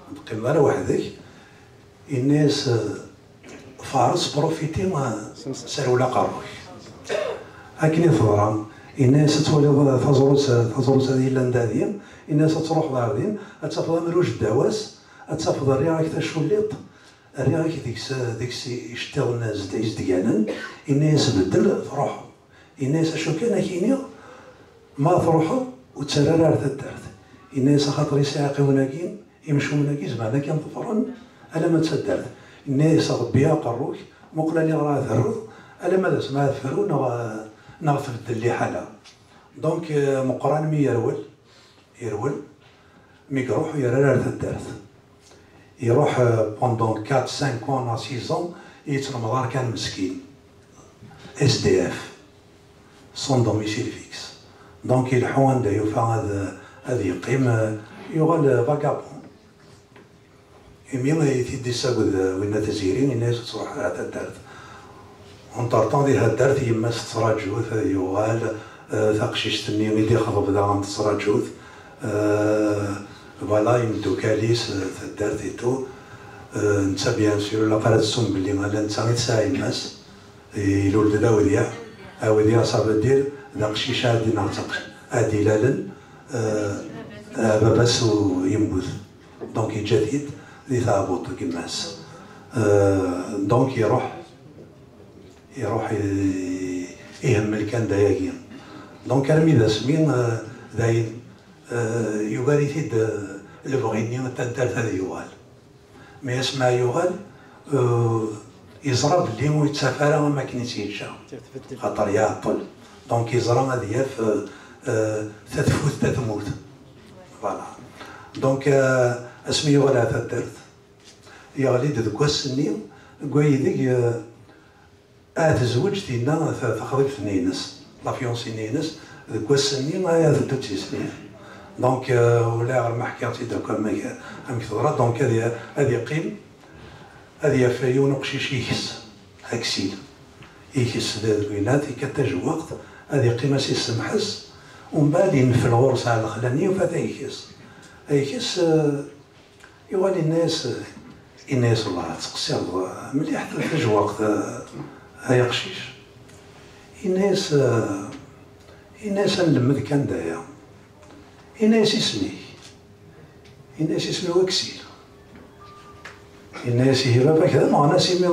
ad teqqimeḍ ala weḥd-k." Yenna-yas: "Fares, profiti, serwel aqerru-k." Akken i teḍra, yenna-yas: "Ad twaliḍ taẓrut, taẓrut ad yellan da din." Yenna-yas: "Ad truḥeḍ ar din, ad tafeḍ amruj ddaw-as, ad tafeḍ rriɣ-ak taculliḍt, rriɣ-ak deg-s, deg-s iceṭṭiḍen izd-, izedganen." Yenna-yas: "Beddel, truḥeḍ." Yenna-yas: "Acu kan, ad k-iniɣ, ma truḥeḍ, ur ttarra ara ar taddart." Yenna-yas: "Axaṭer isiɛiqiwen-agi, imcumen-agi, zemren ad k-ḍefren alamma d taddart." Yenna-yas: "Ɣebbi aqerru-k, muqel aniɣer ara terreḍ, alamma d asmi ara tefru neɣ, neɣ tbeddel liḥala." Donc, euh, Meqqran mi yerwel, yerwel, mi iruḥ, ur yerra ara ar taddart. Iruḥ, euh, pendant quatre, cinq ans, neɣ six ans, yettlemḍar kan meskin. S D F, sans domicile fixe. Donc, ileḥḥu anda yufa ad, ad yeqqim, euh, yuɣal, euh, vagabond. Imi i t-id-issaged, euh, winna Tiziri, yenna-yas: "Ur ttruḥ ara ar taddart." Entre-temps, di taddart, yemma-s tettraǧu-t ad yuɣal, euh, taqcict-nni i d-ixḍeb daɣen tettraǧu-t. Euh, voilà, imeddukal-is, euh, taddart et tout. Euh, netta, bien sûr, ilaq ara tessumm belli ala netta i tesɛa yemma-s. Ilul-d d awdiɛ. Awdiɛ, ça veut dire d aqcic ad d-, neɣ d taqc-, ad d-ilalen, euh, euh, baba-s u-, yemmut. Donc, yeǧǧa-t-id di teɛbuḍt n yemma-s. Euh, donc, iruḥ, iruḥ i-, ihemmel kan d ayagi. Donc, armi d asmi, euh, dayen, euh, yugar-it-id, euh, lebɣi-nni n taddart ad yuɣal. Mi asmi ara yuɣal, euh, yeẓra belli ur yettaf ara am akken i tt-yeǧǧa. Xaṭer iɛeṭṭel. Donc, yeẓra ad yaf, euh, euh, tatfut, tatmurt. Voilà. Donc, euh, asmi yuɣal ar taddart, yeɣli-d deg wass-nni, deg waydeg, euh, ad tezweǧ tinna ta-, taxḍibt-nni-ines, la fiancée-nni-ines, deg wass-nni ara teddu d tislit. Donc, euh, ulayɣer ma ḥkiɣ-tt-id akk amek, amek teḍra, donc ad i-, ad iqqim, ad yaf yiwen uqcic ikes, aksil. Ikes d, deg winat, ikkat tajewwaqt, ad iqqim ad s-issemḥes, umbeɛd innefel ɣur-s ar lexla-nni, yufa-t ikes. Ikes, euh, Yuɣal yenna-yas, yenna-yas: "Wellah, tettqeṣṣireḍ mliḥ tajewwaqt, ay aqcic." Yenna-yas, yenna-yas: "Ad nlemmed kan d aya." Yenna-yas: "Isem-ik?" Yenna-yas: "Isem-iw Aksil." Yenna-yas: "Ihi baba-k d ameɣnas imi,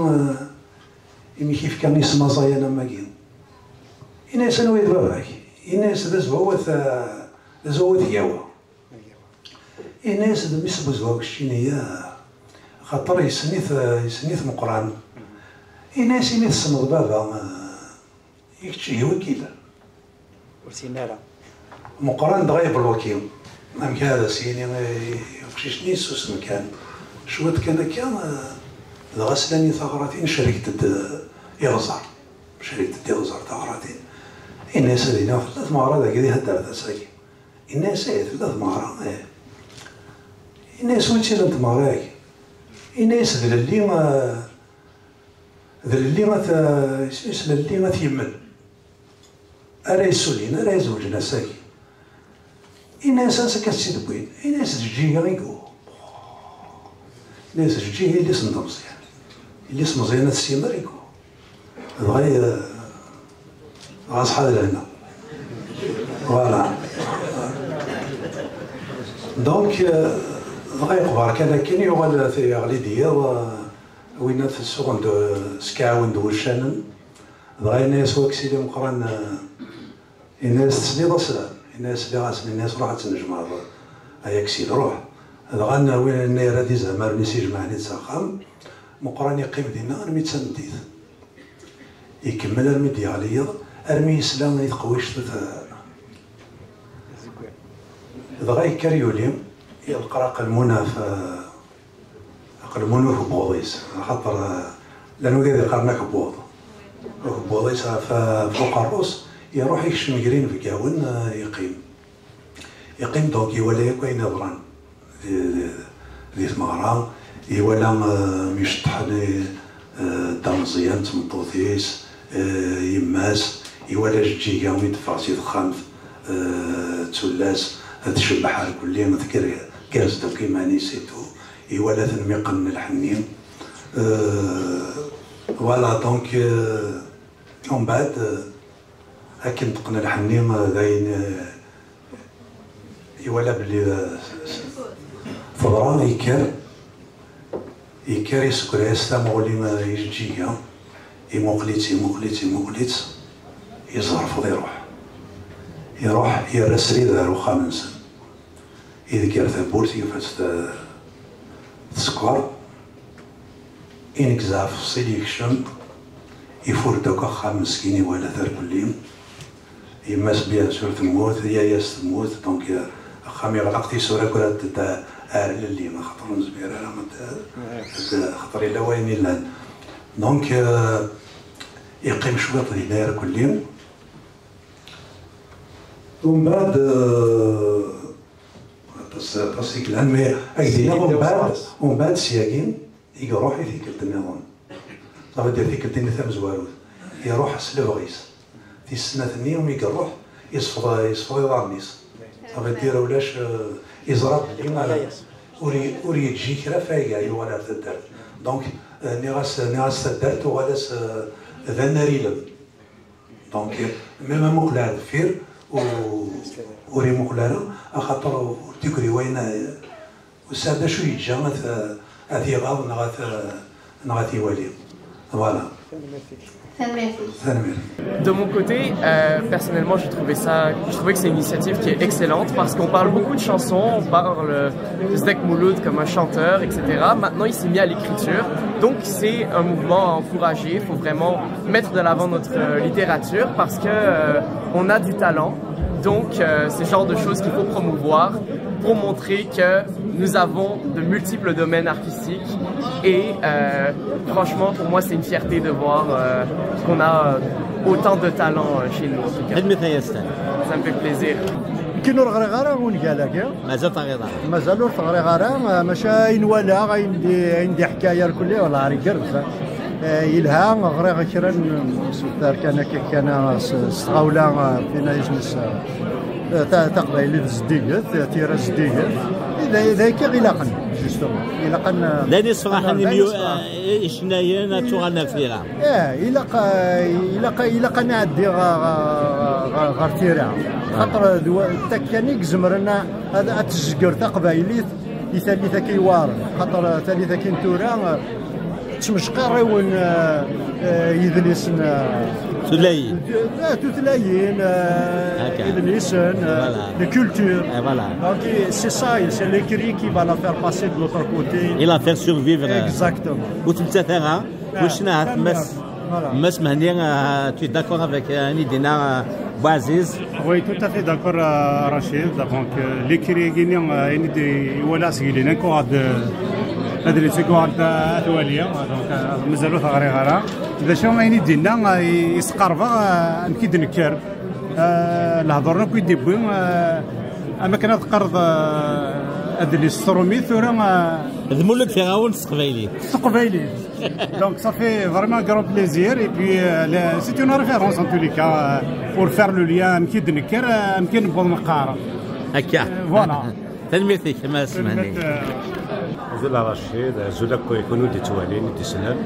imi k-yefka isem aẓayan am wagi?" Yenna-yas: "Anwa i d baba-k?" Yenna-yas: "D azwaw at, d azwaw at Gawa." Ini-as d mmi-s n uzwaw keččini, ya, axaṭer yessen-it, yessen-it Meqqran. Ini-as: "Imi tessneḍ baba, eh, i kečč ihi wi k-ilan?" Ur s-yenni ara. Meqqran dɣa yebluki. Amek ara as-yini i uqcic-nni? Yessusem kan. Cwiṭ kan akka, eh, dɣa slan i taɣratin, cerket-d, eh, iɣẓer. Cerket-d iɣẓer taɣratin. Ini-as: "Ad iniɣ tella tmeɣra dagi di taddart ass-agi." Yenna-yas: "Ih, tella tmeɣra, ih." Yenna-yas: "Wi tt-ilan tmeɣra-agi?" Yenna-yas: "D lelli, eh, d lelli at, eh, isem-is lelli at Yemmen. Ara yessulin, ara izewǧen ass-agi." Yenna-yas: "Ansi akka tt-id-wwin?" Yenna-yas: "D Ǧǧiga i yuɣ." Yenna-yas: "Ǧǧiga, yelli-s n Meẓyan. Yelli-s n Meẓyan at Simer i yuɣ." Dɣa, eh, dɣa ṣṣeḥa d lehna. Voilà. Donc, eh, dɣa yeqber kan akken, yuɣal yeɣli-d yiḍ, eh, winna tsuɣen-d, eh, skaɛwen-d wuccanen. Dɣa yenna-yas waksil i Meqqran, eh, yenna-yas: "Tesliḍ-as?" Yenna-yas: "Sliɣ-as." Yenna-yas: "Ruḥ ad tnejmaɛeḍ ay aksil, ruḥ." Dɣa n-, win yenna yerra-d izamaren-is, ijemɛen-id s axxam. Meqqran yeqqim dinna armi d tameddit. Ikemmel armi d-yeɣli yiḍ, armi yesla i teqwict ta-, dɣa yekker yuli, yelqer aqelmun ɣef, aqelmun ukebbuḍ-is, axaṭer, eh, llan wigad yeqqaren akebbuḍ. Ukebbuḍ-is ɣef, ɣef uqerru-s, iruḥ ikcem gar inebgawen, eh, yeqqim. Yeqqim, donc, iwala yakk ayen iḍran di, di, di tmeɣra, iwala, eh, mi ceṭṭḥen, eh, Dda Meẓyan d tmeṭṭut-is, eh, yemma-s, iwala Jeǧǧiga mi d-teffeɣ si texxamt, eh, d tullas, Tcebbeḥ ar kulli, tger-, tgerrez-d akk iman-is et tout. Iwala-ten mi qqnen lḥenni. Euh, voilà, donc, euh, umbeɛd, euh, akken teqqen lḥenni, euh, d ayen, euh, iwala belli, euh, s-, s-, teḍra, yekker. Yekker, yessegra-yas tamuɣli, eh, ijeǧǧiga, imuqel-itt, imuqel-itt, imuqel-itt, yezerfeḍ, iruḥ. Iruḥ, yerra srid ar uxxam-nsen. Idegger tawwurt, yufa-tt te-, tsekkeṛ. Inegza afeṣṣil, yekcem, ifur-d akk axxam meskin, iwala-t ar kulli. Yemma-s, bien sûr, temmut, yaya-s temmut, donc, euh, axxam yeɣleq, tisura akk ad d-, ar lelli, axaṭer ur nezmir ara ad d-, ad d-, axaṭer yella wayen yellan. Donc, euh, yeqqim cwiṭ dinna irkelli. Umbeɛd, euh, aṭas, aṭas i yellan, mais ad k-d-iniɣ, umbeɛd, umbeɛd syagi, i iruḥ i tikkelt nniḍen. Ça veut dire tikkelt-nni tamezwarut. Iruḥ s lebɣi-s. Tis snat-nni, mi iruḥ, yesfeḍ, yesfeḍ iḍarren-is. Ça veut dire ulac, euh, iẓra belli, euh, ur i-, ur yeǧǧi kra fayga, yuɣal ar taddart. Donc, euh, nniɣ-as, nniɣ-as taddart tuɣal-as, euh, d anarilem. Donc, euh, même amuqel ar deffir, ur, ur imuqel ara, axaṭer ur d-yeggri wayen, euh, Ur tesɛi d acu yeǧǧa ad t-, ad t-iɣaḍ neɣ ad t-, neɣ ad t-iwali. Voilà. Tanemmirt-ik. Tanemmirt. De mon côté, euh, personnellement, j'ai trouvé ça, je trouvais que c'est une initiative qui est excellente parce qu'on parle beaucoup de chansons, on parle de Zedek Mouloud comme un chanteur, et cetera. Maintenant, il s'est mis à l'écriture, donc c'est un mouvement à encourager. Il faut vraiment mettre de l'avant notre, euh, littérature parce que, euh, on a du talent. Donc, euh, c'est le genre de choses qu'il faut promouvoir pour montrer que nous avons de multiples domaines artistiques. Et, euh, franchement, pour moi, c'est une fierté de voir, euh, qu'on a, euh, autant de talent, euh, chez nous, en tout cas. Tanemmirt ay Astan. Ça me fait plaisir. Nekkin ur ɣriɣ ara ungal-agi. Mazal ur teɣriḍ ara? Mazal ur t-ɣriɣ ara, maca ayen walaɣ, ayen di, ayen d-iḥka irkelli, wala igerrez. Eh, yelha, ɣriɣ kra n, s-, kan akka, kan s, s tɣawla, eh, tin ay isem-is, eh, ta-, taqbaylit zeddiget, tira zeddiget. D, d akka i ilaqen, justement. Ilaqen, eh, d ayen yessefraḥen, d ayen imyu-, yessefraḥen, eh, icennayen ad tuɣalen ɣer tira. Eh, ilaq, eh, ilaq, ilaq ad nɛeddi ɣer, ɣer, ɣer, ɣer tira. Xaṭer d wa-, d takka kan i izemren a-, ad, ad tezger taqbaylit i tallit akka iwaren. Xaṭer tallit akka n tura, eh, ttmejqariwen, eh, eh, yidlisen, eh, tutlayin. Eh, tutlayin, eh, idlisen, eh, voilà, les cultures. Eh, voilà. Donc, c'est ça, c'est l'écrit qui va la faire passer de l'autre côté. Et la faire survivre. Exactement. Ur tmettat ara. Wissen ahat Mass, voilà. Mass Mehni, euh, tu es d'accord avec, euh, ayen i d-yenna, euh, Bouaziz? Oui, tout à fait d'accord, euh, Rachid. Donc, euh, l'écrit-agi-nni, euh, ayen i d-iwala seg yilin, encore ad, ad nseggem ad, ad twali, donc, euh, mazal ur t-ɣriɣ ara. D acu ayen i d-yenna, euh, i, yesqerbeɣ, euh, amek i d-nekker. Euh, lehdur akk i d-yewwi, euh, am akken ad teqqareḍ, euh, adlis s trumit, tura, euh, d Mulud Ferɛun s teqbaylit. S teqbaylit. Donc, ça fait vraiment un grand plaisir. Et puis, euh, le-, c'est une référence, en tous les cas, euh, pour faire le lien, amek i d-nekker, euh, amek i newweḍ neqqar. Akka. Euh, voilà. Tanemmirt-ik, a Mass Mehni. Azul a Racid, azul akk i kunwi d-ittwalin, i d-isellen.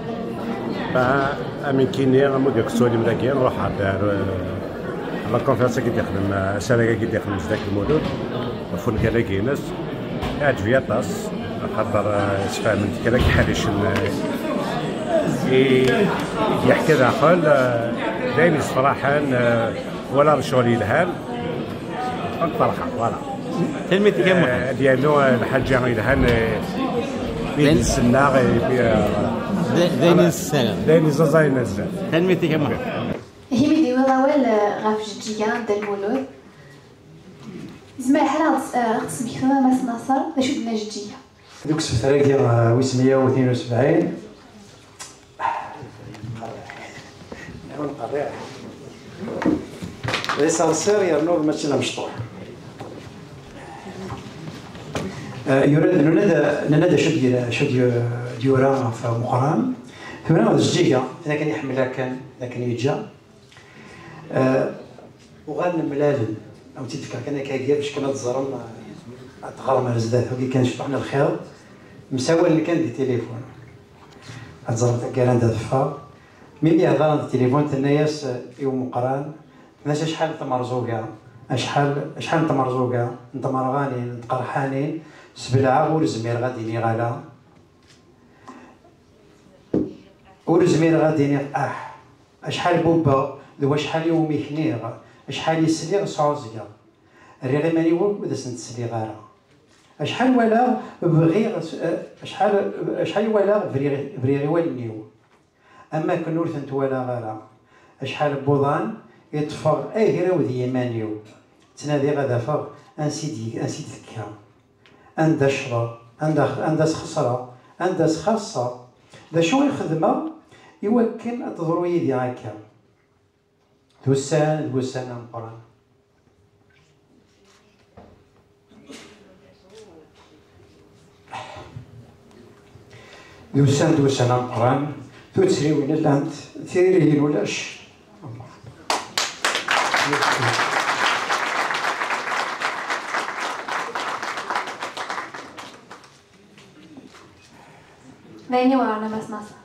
Ba, am nekkini, am wid akk tettwalim dagi, nruḥ ar, euh, la conférence-agi d-ixdem, euh, asarag-agi d-ixdem Zedek Lmulud, ɣef ungal-agi-ines. Iɛǧeb-iyi aṭas, axaṭer, eh, sfehmen-d kra n yeḥricen, eh, i, i d-yeḥka daxel, eh, d ayen yessefraḥen, eh, wala d ccɣel yelhan. Ad ferḥeɣ, voilà. Tanemmirt-ik a Muḥend. Eh, ad yernu, eh, lḥaǧa yelhan, eh, i d-nsennaɣ, eh, i, eh, d, d ayen nessaram. D ayen iẓaẓayen nezzan. Tanemmirt-ik a Muḥend. Ihi mi d-iwwiḍ awal, eh, ɣef Jeǧǧiga, Dda Lmulud, zemreɣ ḥala ad ɣ-tesmektiḍ a Mass Naṣer, d acu d-tenna Jeǧǧiga? Deg usebter-agi, eh, wis meyya u tnin u sebɛin, d iṣerṣir yernu mačči d amecṭuḥ. Eh, yura-d, nuna-d, nuna-d acu d-, acu d-, d-yura ɣef Meqqran. Tura d Jeǧǧiga, d akken iḥemmel akken, d akken yeǧǧa. Eh, uɣalen mlalen. Ad wen-tt-id-fkeɣ kan akka, bac kan ad teẓrem, eh, ad teɣrem ar zdat, wagi kan cṭuḥ n lxiḍ. Msawalen kan di tilifun. Ad teẓrem taggara anda teffeɣ. Mi mi heddren di tilifun, tenna-yas, eh, i umeqqran, tenna-as: "Acḥal n tmerẓuga, acḥal, acḥal n tmerẓuga, n tmerɣanin, n tqerḥanin, sbelɛeɣ, ur zmireɣ ad d-iniɣ ala." Ur zmireɣ ad d-iniɣ aḥ, acḥal bubbeɣ d wacḥal iwumi kniɣ, acḥal i sliɣ sɛuẓẓgeɣ. Rriɣ iman-iw akk ur d asen-d-sliɣ ara. Acḥal walaɣ bɣiɣ, acḥal, acḥal i walaɣ briɣ, briɣ i wallen-iw. Am akken ur tent-walaɣ ara. Acḥal n wuḍan i ṭṭfeɣ agraw d yiman-iw. Ttnadiɣ ad afeɣ ansi d-, ansi d-tekka. Anda ccḍeɣ, anda, anda sxeṣreɣ, anda sxaṣṣeɣ. D acu i xedmeɣ i wakken ad teḍru yid-i akka? D ussan, d wussan ameqqran. D ussan, d wussan ameqqran, tuttriwin llant, tiriyin ulac. D ayen iweɛren a Mass Nasser.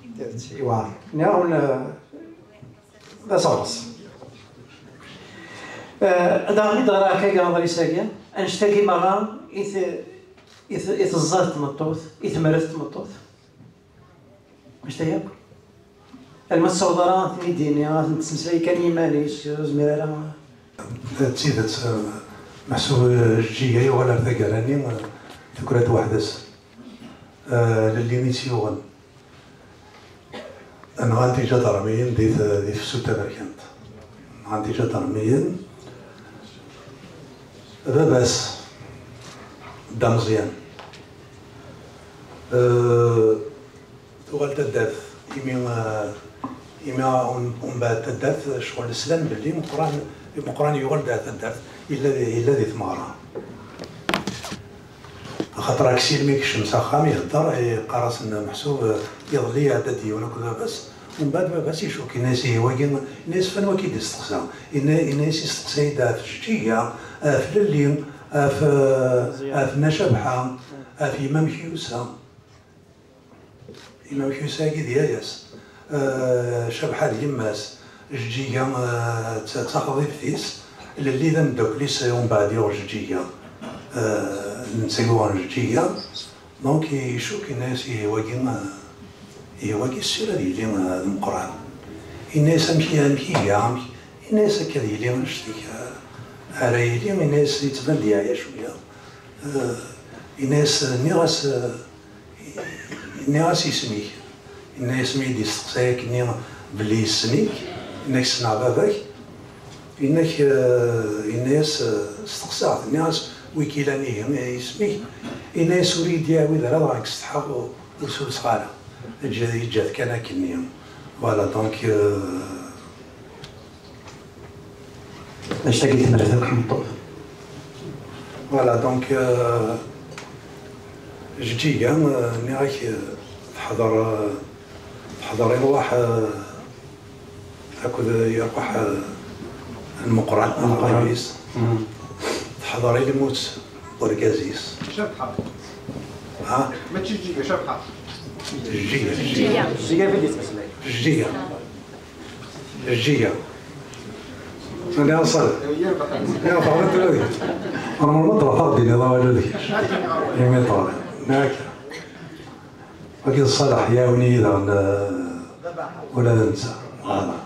Tidet, iweɛer. Nniɣ-awen, eh, d aseɣres. Eh, ad aɣ-d-ɣer akka deg aḍris-agi, annect-agi merra i t-, i t-, i teẓẓad tmeṭṭut, i temret tmeṭṭut. Annect-agi akk. Alma tessaweḍ ara ad ten-id-yini, ad ten-tesmeslay kan i yiman-is, ur yezmir ara. D tidet, eh, meḥsub, eh, Jeǧǧiga yuɣal ar taggara-nni, eh, tuker-it weḥd-s. Eh, lelli i tt-yuɣen. Nɣan-t iǧadarmiyen di t-, di tefsut taberkant. Nɣan-t iǧadarmiyen. Baba-s, Dda Meẓyan. Eh, tuɣal taddart imi, eh, imi um-, umbeɛd taddart, ccɣel slan belli Meqqran, Meqqran yuɣal-d ar taddart, yella di, yella di tmeɣra. Axaṭer Aksil mi yekcem s axxam, ihedder, yeqqar-asen meḥsub, eh, iḍelli iɛedda-d yiwen akked baba-s. Umbeɛd baba-s icukk, yenna-yas: "Ihi wagi", yenna-yas: "F anwa akka i d-isteqsa?" Yenna-, yenna-yas: "Isteqsa-yi-d ɣef Jeǧǧiga, ɣef Lelli, ɣef, eh, ɣef Nna Cabḥa, ɣef yemma-m Kyusa." Imam Kyusa-agi d yaya-s. Eh, Cabḥa d yemma-s. Jeǧǧiga, eh, d ta-, d taxḍibt-is. Lelli d ameddakel-is, eh, umbeɛd yuɣ Jeǧǧiga. Eh, netta yuɣen Jeǧǧiga. Donc, icuk, yenna-yas: "Ihi wagi, eh, ihi wagi ssir ad yili, eh, d Meqqran." Yenna-yas: "Amek, amek iga, amek?" Yenna-yas: "Akka ad yili annect-ik, eh, ara yili." Yenna-yas: "Yettban-d yeɛya cwiya." Eh, yenna-yas: "Nniɣ-as, eh, Nniɣ-as: 'Isem-ik?'" Yenna-yas: "Mi yi-d-yesteqsa akkenni belli yessen-ik, yenna-k ssneɣ baba-k." Yenna-k, eh, yenna-yas, eh, steqsaɣ-t, nniɣ-as: "Wi k-ilan ihi, isem-ik?" Yenna-yas: "Ur iyi-d-yeɛwid ara, dɣa nekk setḥaɣ, ur, ur sulseɣ ara. Eǧǧ-, yeǧǧa-t kan akkenni." Voilà, donc, euh, Annect-agi temret akk tmeṭṭut. Voilà, donc, euh, Jeǧǧiga, euh, nniɣ-ak, euh, teḥḍer, euh, teḥḍer i rrwaḥ, euh, akked, euh, i rrwaḥ, euh, n Meqqran, Meqqran. Aɣrib-is. Mhm. Teḥḍer i lmut n urgaz-is. Cabḥa. Ha? Mačči Jeǧǧiga, Cabḥa. Jeǧǧiga. Jeǧǧiga. Jeǧǧiga. Jeǧǧiga. Anda aṣal? Ya, tɣelṭeḍ ula d kečč. Normalement, truḥeḍ ad d-tiniḍ awal ula d kečč. Imi ṭṭal. Akka. Wagi d Ṣaleḥ, iɛawen-iyi daɣen, eh, ula d netta. Voilà.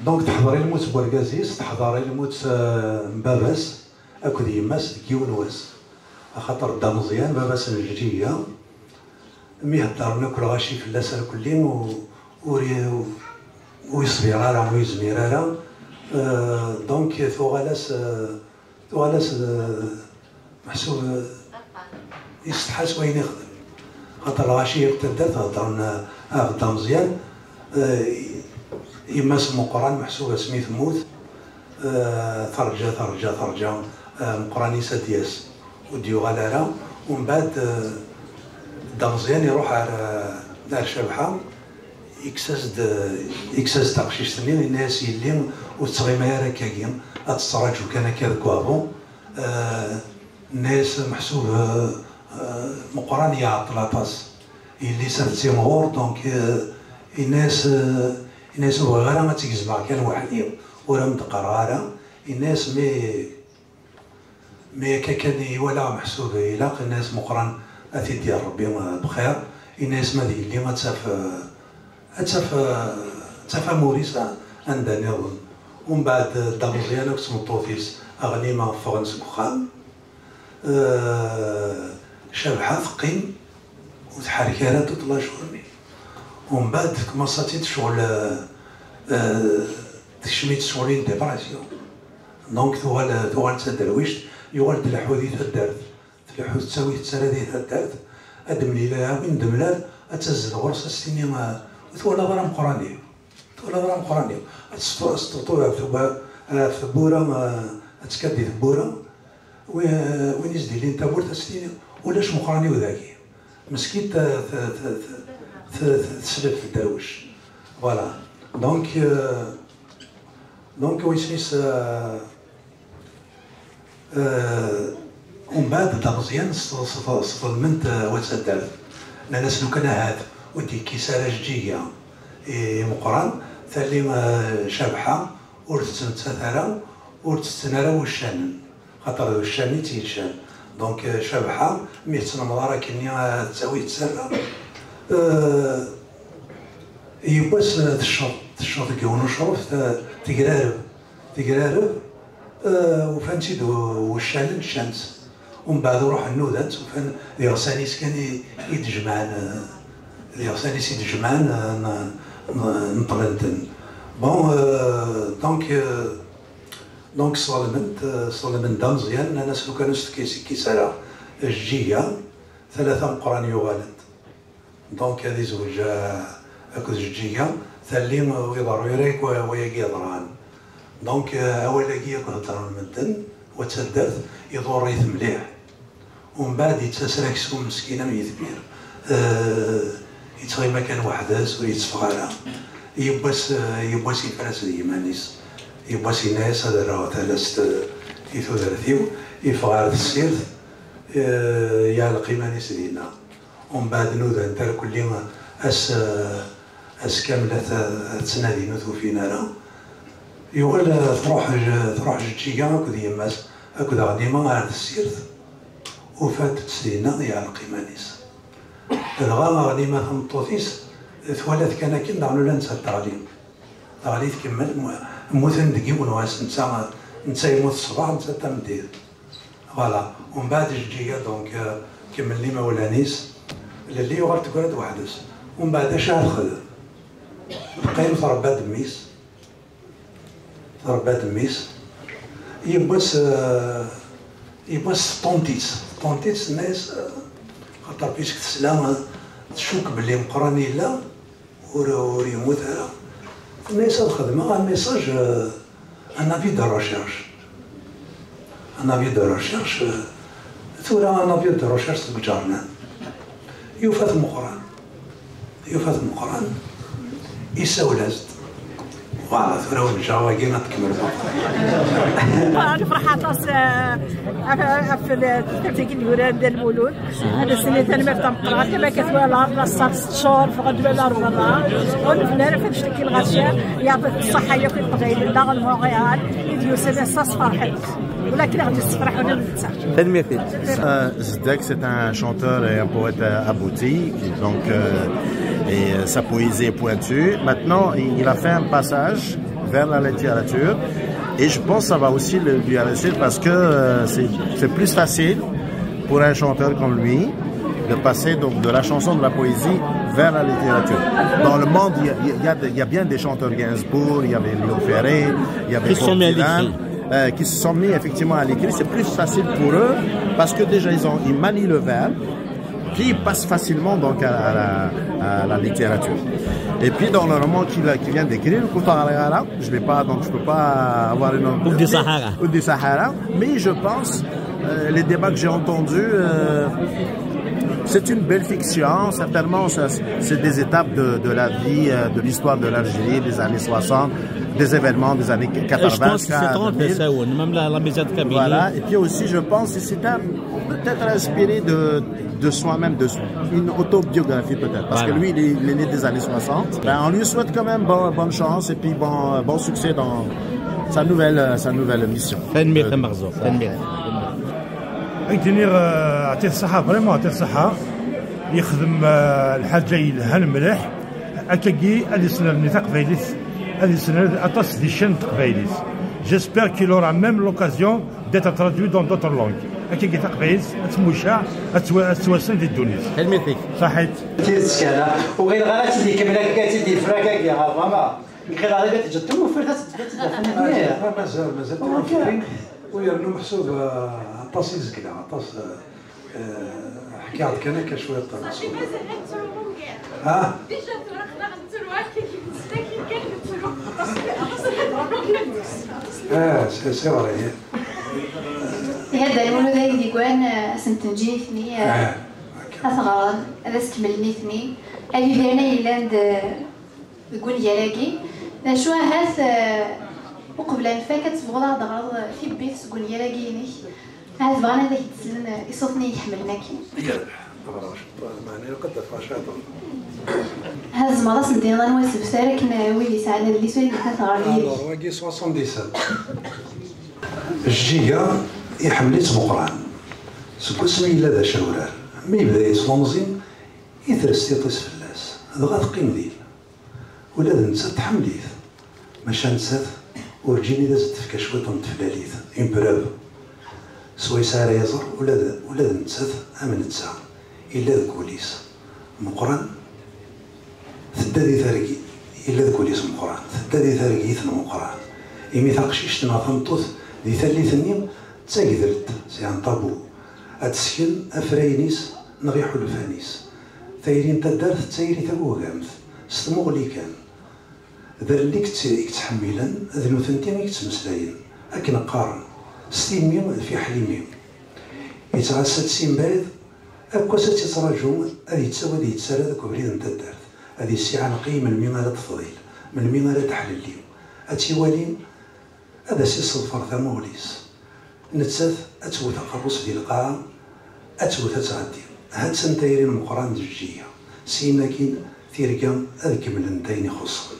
Donc, teḥḍer i lmut n wergaz-is, teḥḍer i lmut, eh, n baba-s akked yemma-s deg yiwen wass. Axaṭer Dda Meẓyan, baba-s n Jeǧǧiga, mi heddren akk lɣaci fell-as irkelli, u-, ur i-, ur yeṣbir ara, ur yezmir ara. Euh, donc, tuɣal-as, euh, tuɣal-as, euh, meḥsub, euh, yessetḥa s wayen ixdem. Xaṭer lɣaci n taddart heddren, euh, ɣef Dda Meẓyan, euh, yemma-s n Meqqran, meḥsub asmi temmut, euh, terǧa, terǧa, terǧa, euh, Meqqran-is ad d-yas. Ur d-yuɣal ara. Umbeɛd, eh, Dda Meẓyan iruḥ ar, eh, ar Cabḥa, Ikkes-as-d, ikkes-as-d taqcict-nni, yenna-yas: "Yelli, ur tettɣimi ara akkagi, ad tettraǧu kan akka deg waḍu." Eh, nna-yas: "Meḥsub, eh, eh, Meqqran iɛeṭṭel aṭas. Yelli-s ad timɣur, donc, eh," yenna-yas, eh, yenna-yas: "Ur bɣiɣ ara ad tt-gezmeɣ kan weḥd-i, ur am-d-qqareɣ ara." Yenna-yas: "Mi, mi akka kan iwala meḥsub ilaq, yenna-yas Meqqran ad t-id-yerr Rebbi, eh, bxir." Yenna-yas: "Ma d yelli ad taf, eh, ad taf, eh, ad taf amur-is, eh, anda nniḍen." Umbeɛd, eh, Dda Meẓyan akked tmeṭṭut-is Aɣnima ffɣen seg uxxam. Eh, Cabḥa teqqim ur tḥerrek ara toute la journée. Umbeɛd tmaṣat-id ccɣel, eh, eh, tekcem-itt ccɣel une dépression. Donc tuɣal, tuɣal d taderwict, yuɣal-d leḥḥu di taddart. Tleḥḥu tettawi tettarra di taddart, ad d-mlil, win d-mlal, ad tazzel ɣur-s, ad s-tini, eh, "Ur twalaḍ ara Meqqran-iw? Twalaḍ ara Meqqran-iw?" Ad teṭṭu-, ad teṭṭuṭu ɣef tewwa-, ɣef tewwura, eh, ad tkad di tewwura. Wi-, win i s-d-ilin tawwurt ad s-tini: "Ulac Meqqran-iw dagi." Meskint, eh, t-, t-, t-, t-, t-, tesleb tedderwec. Voilà. Donc, euh, donc, wi isem-is, euh, euh, umbeɛd Dda Meẓyan s-, s-, sḍelmen-t, euh, wat taddart. Nnan-as: "Lukan ahat ur d-yekkis ara Jeǧǧiga i Meqqran, tali, euh, Cabḥa ur tettmettat ara, ur tetten ara wuccanen." Xaṭer d uccan i tt-yeččan. Donc, euh, Cabḥa, mi tettnemḍ ara akkenni, euh, tettawi tettarra, euh, yiwwas, euh, tecceḍ, tecceḍ deg yiwen ucruf, t-, tegrareb, tegrareb, euh, ufan-tt-id u-, wuccanen, ččan-tt. Umbeɛd ruḥen nudan-tt, ufan d iɣsan-is kan i, i d-jemɛen, euh, d iɣsan-is i d-jemɛen, euh, n-, n-, neṭlen-ten. Bon, euh, donc, euh, Donc, sḍelmen-t, sḍelmen Dda Meẓyan, nnan-as: "Lukan ur s-tekkis ara Jeǧǧiga, talata Meqqran yuɣalen-d." Donc, ad izweǧ, euh, akked Jeǧǧiga, tali, euh, ur iḍerru ara akk wayagi yeḍran. Donc, euh, awal-agi akk heddren medden, wa d taddart, iḍurr-it mliḥ. Umbeɛd yettas-d aksum meskin am yitbir. Eh, yettɣima kan weḥd-s, ur yetteffeɣ ara. Yiwwas, eh, yiwwas yefra-s d yiman-is. Yiwwas yenna-yas: "Ad rreɣ talast, eh, i tudert-iw." Yeffeɣ ɣer tessirt, eh, yeɛleq iman-is dinna. Umbeɛd nudan-t irkelli ass, eh, ass kamel ad t-, ad ttnadin ur t-ufin ara. Yuɣal, eh, truḥ, truḥ Jeǧǧiga akked yemma-s, akked Ɣnima ɣer tessirt, ufant-tt dinna yeɛleq iman-is. Dɣa Ɣnima tameṭṭut-is twala-t kan akken, daɣen ula netta teɣli. Teɣli tkemmel, mmu-, mmuten deg yiwen wass, netta, netta yemmut ṣṣbeḥ, netta tameddit. Voilà. Umbeɛd Jeǧǧiga, donc, euh, kemmlen imawlan-is. Lelli yuɣal teggra-d weḥd-s. Umbeɛd acu ara texdem? Teqqim trebba-d mmi-s. Trebba-d mmi-s. Yiwwas, euh, yiwwas teṭṭunt-itt. Teṭṭunt-itt, tenna-yas, euh, xaṭer puisque tesla, euh, tcukk belli Meqqran yella, ur, ur yemmut ara. Tenna-yas ad xedmeɣ un message, euh, un avis de recherche. Un avis de recherche, euh, tura un avis de recherche deg uǧernan. Yufa-t Meqqran. Yufa-t Meqqran. Isawel-as-d. Voilà, tura ur neǧǧa wagi ad tkemmel. Nefreḥ aṭas, eh, ɣef, ɣef taftilt i d-yuran Dda Lmulud. Ad as-nini tanemmirt tameqqrant, am akka twalaḍ, la salle teččur, ffɣen-d wala ar berra. Ur nefli ara f annect-agi n lɣaci, yaɛṭi-k ṣṣeḥḥa yakk i Leqbayel, daɣen Montréal, i d-yusan ass-a, sferḥen. Walakin ad d-yessefreḥ ula d netta. Tanemmirt-ik. Euh, Zedek, c'est un chanteur et un poète, euh, abouti, qui, donc, euh, et, euh, sa poésie est pointue. Maintenant, il, il a fait un passage vers la littérature. Et je pense que ça va aussi le, lui réussir parce que, euh, c'est, c'est plus facile pour un chanteur comme lui de passer donc de la chanson, de la poésie vers la littérature. Dans le monde, il y a, il y a, il y a de, il y a bien des chanteurs Gainsbourg, il y avait Léo Ferré, il y avait Qui se sont Bob mis à Dylan, l'écrit. Euh, qui se sont mis effectivement à l'écrit. C'est plus facile pour eux parce que déjà ils ont, ils manient le verbe, puis ils passent facilement donc à, à la, à la littérature. Et puis dans le roman qu'il a, qu'il vient d'écrire, Kouta Ghargara, je vais pas, donc je peux pas avoir une Ou des Sahara. Ou des Sahara, mais je pense, euh, les débats que j'ai entendus, euh, C'est une belle fiction, certainement, ça, c'est des étapes de, de la vie, euh, de l'histoire de l'Algérie, des années soixante, des événements des années Je quatre-vingts pense que c'est jusqu'à trente deux mille. Ça, ouais. Même la, la maison de Kabylie. Voilà, et puis aussi, je pense que c'est un- peut-être inspiré de, de soi-même, de une autobiographie peut-être, parce Voilà. Que lui, il est, il est né des années soixante. Ben, on lui souhaite quand même bon- bonne chance et puis bon, bon succès dans sa nouvelle, euh, sa nouvelle mission. Tanemmirt a Merzo, tanemmirt. Ad k-d-iniɣ, eh, ɛṭi-t ṣṣeḥḥa, vraiment ɛṭi-t ṣṣeḥḥa. Yexdem, eh, lḥaǧa yelhan mliḥ. Akkagi ad yesnerni taqbaylit, ad yesnerni aṭas di ccan n teqbaylit. J'espère qu'il aura même l'occasion d'être traduit dans d'autres langues. Akkagi taqbaylit ad tmucaɛ, ad tettwa- ad tettwassen di ddunit. Tanemmirt-ik. Ṣaḥit. Tidet kan, ah. Ur ɣileɣ ara ad tt-id-ikemmel akka, ad tt-id-yeffer akka deg yiɣerḍan, ah. Ur ɣileɣ ara ad teǧǧeḍ tamufert ad tt-id-tafeḍ. Ah, mazal, mazal. Ok. U yernu meḥsub, eh, aṭas i zegleɣ, aṭas, eh, eh, ḥkiɣ-d kan akka cwiṭ. صافي مازال غنترو ممكن Ah, ديجا tura خلاص غنترو هكا كي قلت لك كان غنترو parce que اصلا هضروا كنت ah, c'est c'est vrai. Ihaddan wulud ay d-igwan, eh, ad sen-tenǧi nitni, eh, Ah, ad t-ɣren, ad as-kemmlen nitni. Ad idiren ay yellan d- deg ungal-agi. D acu ahat, eh, uqbel ad nfak ad tebɣuḍ ad ɣreḍ tibbit seg ungal-agi-inek? Ahat bɣan ad ak-d-slen, eh, iṣuten i iḥemmlen akkin. Yerbeḥ. Meɛna ilaq ad d-afeɣ ciṭan. Ha tzemreḍ ad sen-tiniḍ anwa asebter akken, eh, wid yesɛan adlis ur ilaq ad t-ɣren yid-k. Alors, wagi soixante-dix-sept. Jjiga iḥemmel-itt Meqqran. Seg wasmi yella d acawrar, mi yebda yettwamẓi, itres tiṭ-is fell-as, dɣa teqqim din. Ula d nettat tḥemmel-it, maca nettat urǧin i d as-d-tefka cwiṭ n teflalit, une preuve. Swayes ara iẓer ula d, ula d nettat am netta, illa deg wul-is. Meqqran, tedda di targit, illa deg wul-is Meqqran, tedda di targit n Meqqran. Imi taqcict neɣ tameṭṭut di tallit-nni d tagdelt, c'est un tabou. Ad tesken afrayen-is neɣ iḥulfan-is. Tayri n taddart d tayri tabugamt, s tmuɣli kan. D allen i yett- i yettḥemmilen, d nutenti i yettmeslayen, akken qqaren, s timmi d fiḥel imi. Yettɛassa-tt si mebɛid, akk ass ad tt-yettraǧu, ad yettawi ad yettarra deg ubrid n taddart, ad yessiɛenqi melmi ara d-tḍil, melmi ara d-ḥlelli, ad tt-iwali, ad as-isseḍfer tamuɣli-s. Nettat ad twet aqerru-s di lqaɛa, ad twet ad tɛeddi. Ha-tt-an tayri n Meqqran d Jeǧǧiga. Syin akkin, tirga ad kemmlent ayen ixuṣṣen.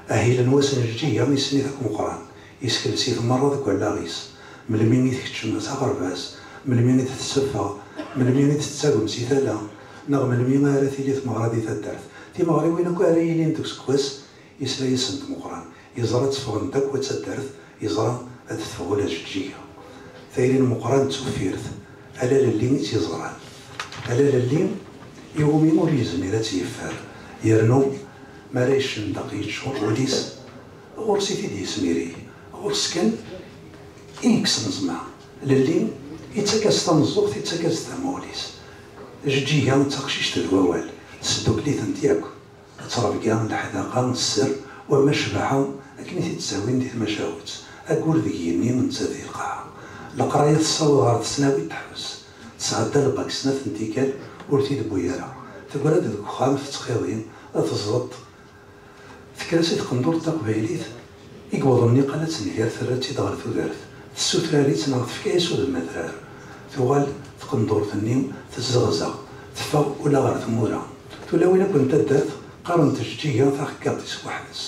Ahil n wass n Jeǧǧiga isni-t akk Meqqran, isekles-it merra deg wallaɣ-is. Melmi i tkeččem s aɣerbaz, melmi i d-tetteffeɣ, melmi i d-tettagem si tala, neɣ melmi ara tili tmeɣra di taddart. Timeɣriwin akk ara yilin deg useggas, yesla-yasent Meqqran, yeẓra tteffɣent akk ar taddart, yeẓra ad teffeɣ ula d Jeǧǧiga. Tayri n Meqqran d tuffirt, ala lelli i tt-yeẓran. Ala lelli iwumi ur yezmir ad tt-yeffer, yernu mi ara yeccendeq yeččur wul-is, ɣur-s i t-id-yesmiri, ɣur-s kan i yekksen ẓẓma. Lelli ittak-as tameẓẓuɣt, ittak-as tamuɣli-s. Jeǧǧiga d taqcict d wawal, tesdukkel-itent yakk. Ttrebga, leḥdaqa, sser, wama ccbaḥa akken i t-id-ttawin di tmacahut, aggur deg yigenni netta di lqaɛa. Leqraya tessaweḍ ɣer tesnawit teḥbes, tesɛedda lbak snat n tikkal ur t-id-tewwi ara, tegra-d deg uxxam tettxiḍi, teẓẓeḍ. Tekker-as i tqendurt taqbaylit i yewwḍen niqal ad tenger, terra-tt-id ɣer tudert, tessuter-itt neɣ tefka-yas udem adrar. Tuɣal tqendurt-nni tezzeɣzeɣ, teffeɣ ula ɣer tmura. Tulawin akk n taddart qqarent Jeǧǧiga taxeggaḍt-is weḥd-s.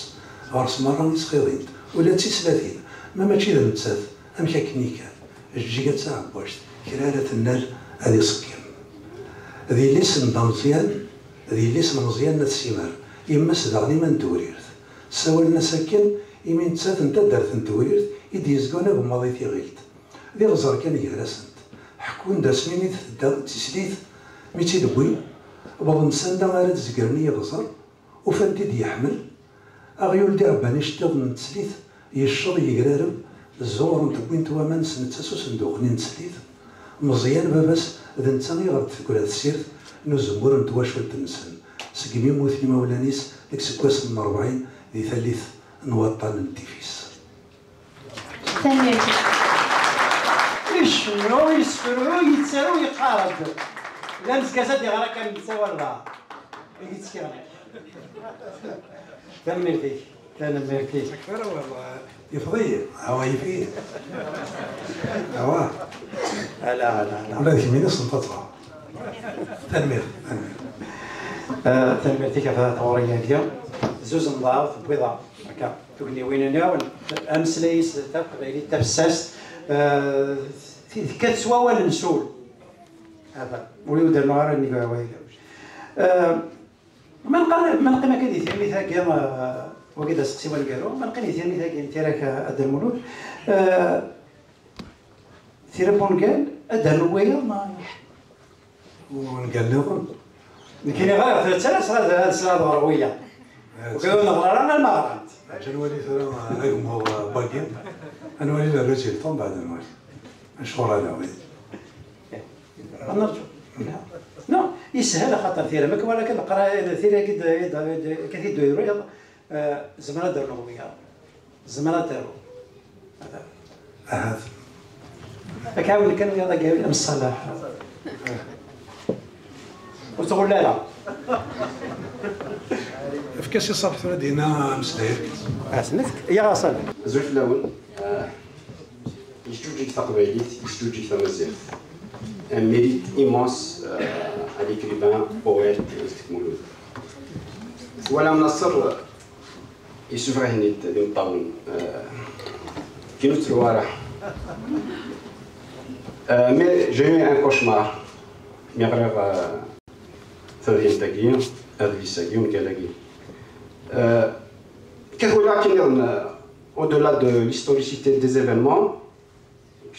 Ɣer-s merra i ttxiḍint, ula d tislatin, ma mačči d nettat, amek akken i kan? Jeǧǧiga d taɛebbact, kra ara tennal ad iṣeggem. D yelli-s n Dda Meẓyan, d yelli-s n Meẓyan n At Simer, yemma-s daɣen iman n Tewrirt. Ssawalen-as akken imi nettat n taddart n Tewrirt i d-yezgan agemmaḍ i tiɣilt. D iɣzer kan gar-asent. Ḥekkun-d asmi i d-tedda d tislit, mi tt-id-wwin, wwḍen s anda ara d-zegren i yeɣzer, ufan-t-id yeḥmel. Aɣyul d iɛebban iceṭṭiḍen n teslit, yecceḍ yegrareb, zzuɣrent wwint waman s netta s usenduq-nni n teslit. Meẓyan baba-s d netta i ɣer d-teggra tsirt n uzemmur n twacult-nsen, segmi mmuten imawlan-is deg iseggasen n rebɛin di tallit n waṭṭan n Tifis. Tanemmirt. Icennu, yessefru, yettaru, yeqqar-d. Llan zgaz ad iɣer akka nessawal la. I yettkiɣ. Tanemmirt-ik. Tanemmirt-ik. Akfara wala yefḍi. Awa yefḍi. Awa. Ala, ala, ala. Ula d kemmini senṭaṭa. Tanemmirt. Tanemmirt. Ah, tanemmirt-ik ɣef tɣuri-agi. Zuzen ḍɛaf tewwiḍ-aɣ akka tugniwin-nni, ameslay-is taqbaylit tafessast, ah, tekkat s wawal n sul. Hada, ur iwdernu ara nnig wawal. Ah, ma nqar-, ma neqqim akka di tirmit-agi, ah, wagi d aseqsi waneggaru, ma neqqim di tirmit-agi n tira-k, ah, a Dda Lmulud, ah, tira n wungal, ad d-rnu wiyaḍ, ma? Wungal nniḍen? Nekkini ɣer tlatta ad, ad, ad sɛiɣ ɣer wiyaḍ. Ur neɣra ara ma ɣrant. Aǧǧa nwali tura, ah, agmuḍ, ah, wagi. Ad nwali la résultat, mbeɛd ad nwali. Acuɣer ala, oui. Ad nerǧu. Non, yeshel axaṭer tira. Ma k-wala kan leqra, tira-agi d, d, d, d, ka t-id-tureḍ, eh, zemreɣ ad d-rnuɣ wiyaḍ. Zemreɣ ad d-aruɣ. Ahat. Ad k-ɛawnen kan wiyaḍ ad d-awi am ṣṣalaḥ. Ur tɣull ara. Efk-as i Ṣalḥ tura dina ameslay. Ad s-nefk. Ya Ṣalḥ. Azul fell-awen. Ah, yeǧǧuǧeg taqbaylit, yeǧǧuǧeg tamaziɣt. Un mérite immense, euh, à l'écrivain, poète, Zedek Mulud. Twalam Naṣer, yessufeɣ-iten-id d imeṭṭawen, euh, kinu ttru ara. Euh, mais j'ai eu un cauchemar. Mi ɣriɣ, euh, tadyant-agi, adlis-agi, ungal-agi. Euh, kif walaɣ akken nniḍen, euh, au-delà de l'historicité des événements,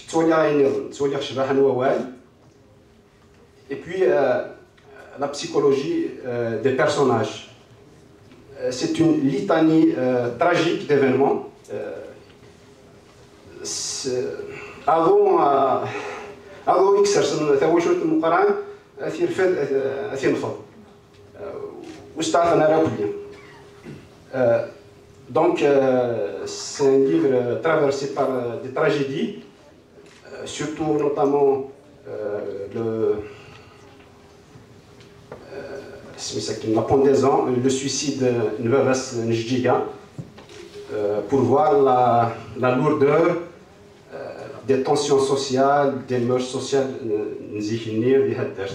ttwaliɣ ayen nniḍen, ttwaliɣ ccbaḥa n wawal, et puis, euh, la psychologie, euh, des personnages. Euh, c'est une litanie, euh, tragique d'événements. Euh, s-, aḍu, euh, aḍu i isersen tawacult n Meqqran, ad t-irfed, ad, ad t-infeḍ. Euh, ur steɛfan ara akk-nni. Euh, donc, euh, c'est un livre, euh, traversé par, euh, des tragédies, euh, surtout, notamment, euh, le, euh, la pendaison, le suicide n baba-s n Jeǧǧiga, euh, pour voir la, la lourdeur, euh, des tensions sociales, des mœurs sociales, euh, n zik-nni di taddart.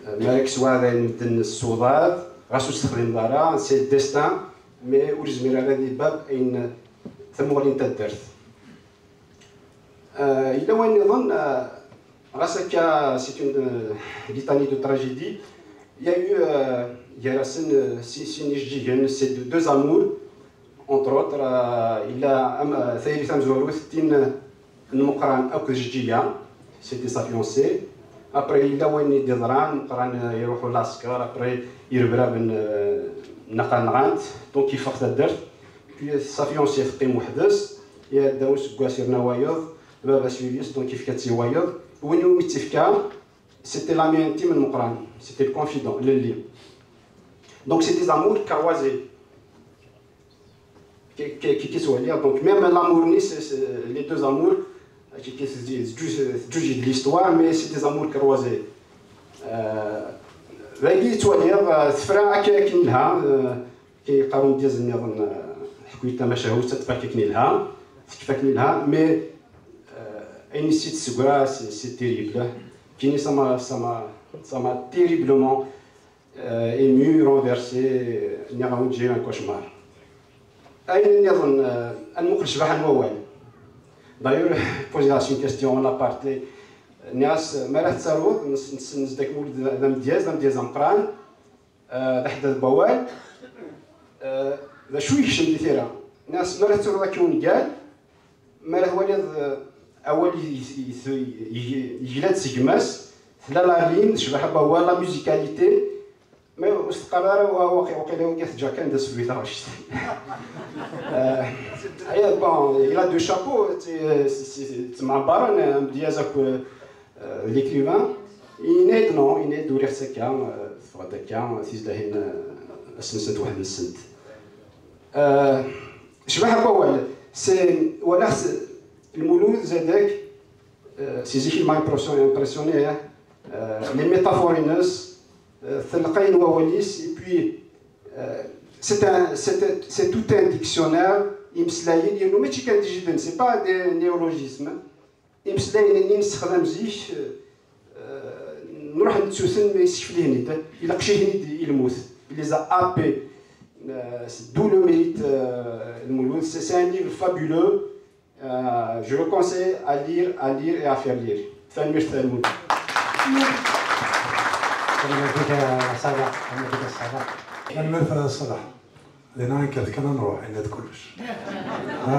Euh, mi ara k-sweɛden medden s uḍad, ɣas ur s-texdimeḍ ara, c'est le destin, mais ur yezmir ara ad ibab ayen tamuɣli n taddart. Euh, yella wayen nniḍen, euh, ɣas akka, c'est une, euh, litanie de tragédie. Il y a eu, euh, gar-asen, euh, si-, sin ijeǧǧigen, c'est de-, deux amours, entre autres, euh, yella am-, euh, tayri tamezwarut, tin n Meqqran akked Jeǧǧiga, c'était sa fiancée. Après, yella wayen i d-yeḍran, Meqqran, euh, iruḥ ulasker, après, irebraben, euh, naqal nɣan-t, donc yeffeɣ taddart. Puis sa fiancée teqqim weḥd-s, iɛedda useggas yerna wayeḍ, baba-s yuli-s, donc yefka-tt i wayeḍ. Win iwumi tt-ifka, c'était l'ami intime n Meqqran, c'était le confident, l'allié. Donc c'est des amours croisés. Qui, qui, qui, qui sont liés. Donc même l'amour-nni, c'est, c'est les deux amours, qui, qui, c'est, c'est, c'est, c'est de l'histoire, mais c'est des amours croisés. Euh, dagi ttwaliɣ, euh, tefra akka akken ilha, euh, Kay qqaren-d iyaziḍ nniḍen, eh, ḥku-yi-d tamacahut, ad tefk akken ilha, tekfa akken ilha, mais, eh, ayen i s-id-tessegra, c'est, c'est terrible. Kini ça m'a, ça m'a, ça m'a terriblement, eh, ému, renversé, nniɣ-awen-d, j'ai eu un cauchemar. Ayen nniḍen, eh, ad nmuqel ccbaḥa n wawal. D'ailleurs, poser une question en aparté, nniɣ-as, mi ara tettaruḍ, nes-, nessen Zedek Mulud d, d amedyaz, d amedyaz ameqqran, eh, d aḥeddad n wawal, eh, d acu yekcem di tira? Nniɣ-as, mi ara tettruḍ akka ungal, mi ara twaliḍ, eh, awal i, i, i, i, yegla-d s gma-s, tella la rime, tecbeḥ n wawal, la musicalité, mais ur s-teqqar ara, wa-, waqi-, waqila wagi teǧǧa kan d asefru i taɣect. Eh, aya, bon, il a deux chapeaux, c'est, c'est, c'est, ttemɛebbaren, amedyaz akk, eh, Euh, l'écrivain, yenna-d non, yenna-d uriɣ-tt akka, euh, teffeɣ-d akka, tizdahin, euh, ass-nsent weḥd-nsent. Euh, cbaḥ n wawal, c'est, walaɣ s-, Lmulud Zadek, euh, si zik il m'a impressionné, impressionné, hein. Euh, les métaphores-ines, euh, telqayen wawal-is, et puis, euh, c'est un, c'est, c'est tout un dictionnaire. Imeslayen, yernu mačči kan d ijeddiden, c'est pas des néologismes. Imeslayen-nni nessexdam zik, euh, nruḥ nettuten, ma yessekfel-iten-id, ilaq cihni-d i lmut. Il les a happés. Euh, c'est d'où le mérite, euh, Lmouloud. C'est, c'est un livre fabuleux. Euh, je le conseille à lire, à lire et à faire lire. Tanemmirt, Lmouloud. Tanemmirt-ik a Ṣaleḥ. Tanemmirt-ik a Ṣaleḥ. Tanemmirt a Ṣaleḥ. Dinna nekkat kan ad nruḥ, yenna-d kullec. Ha?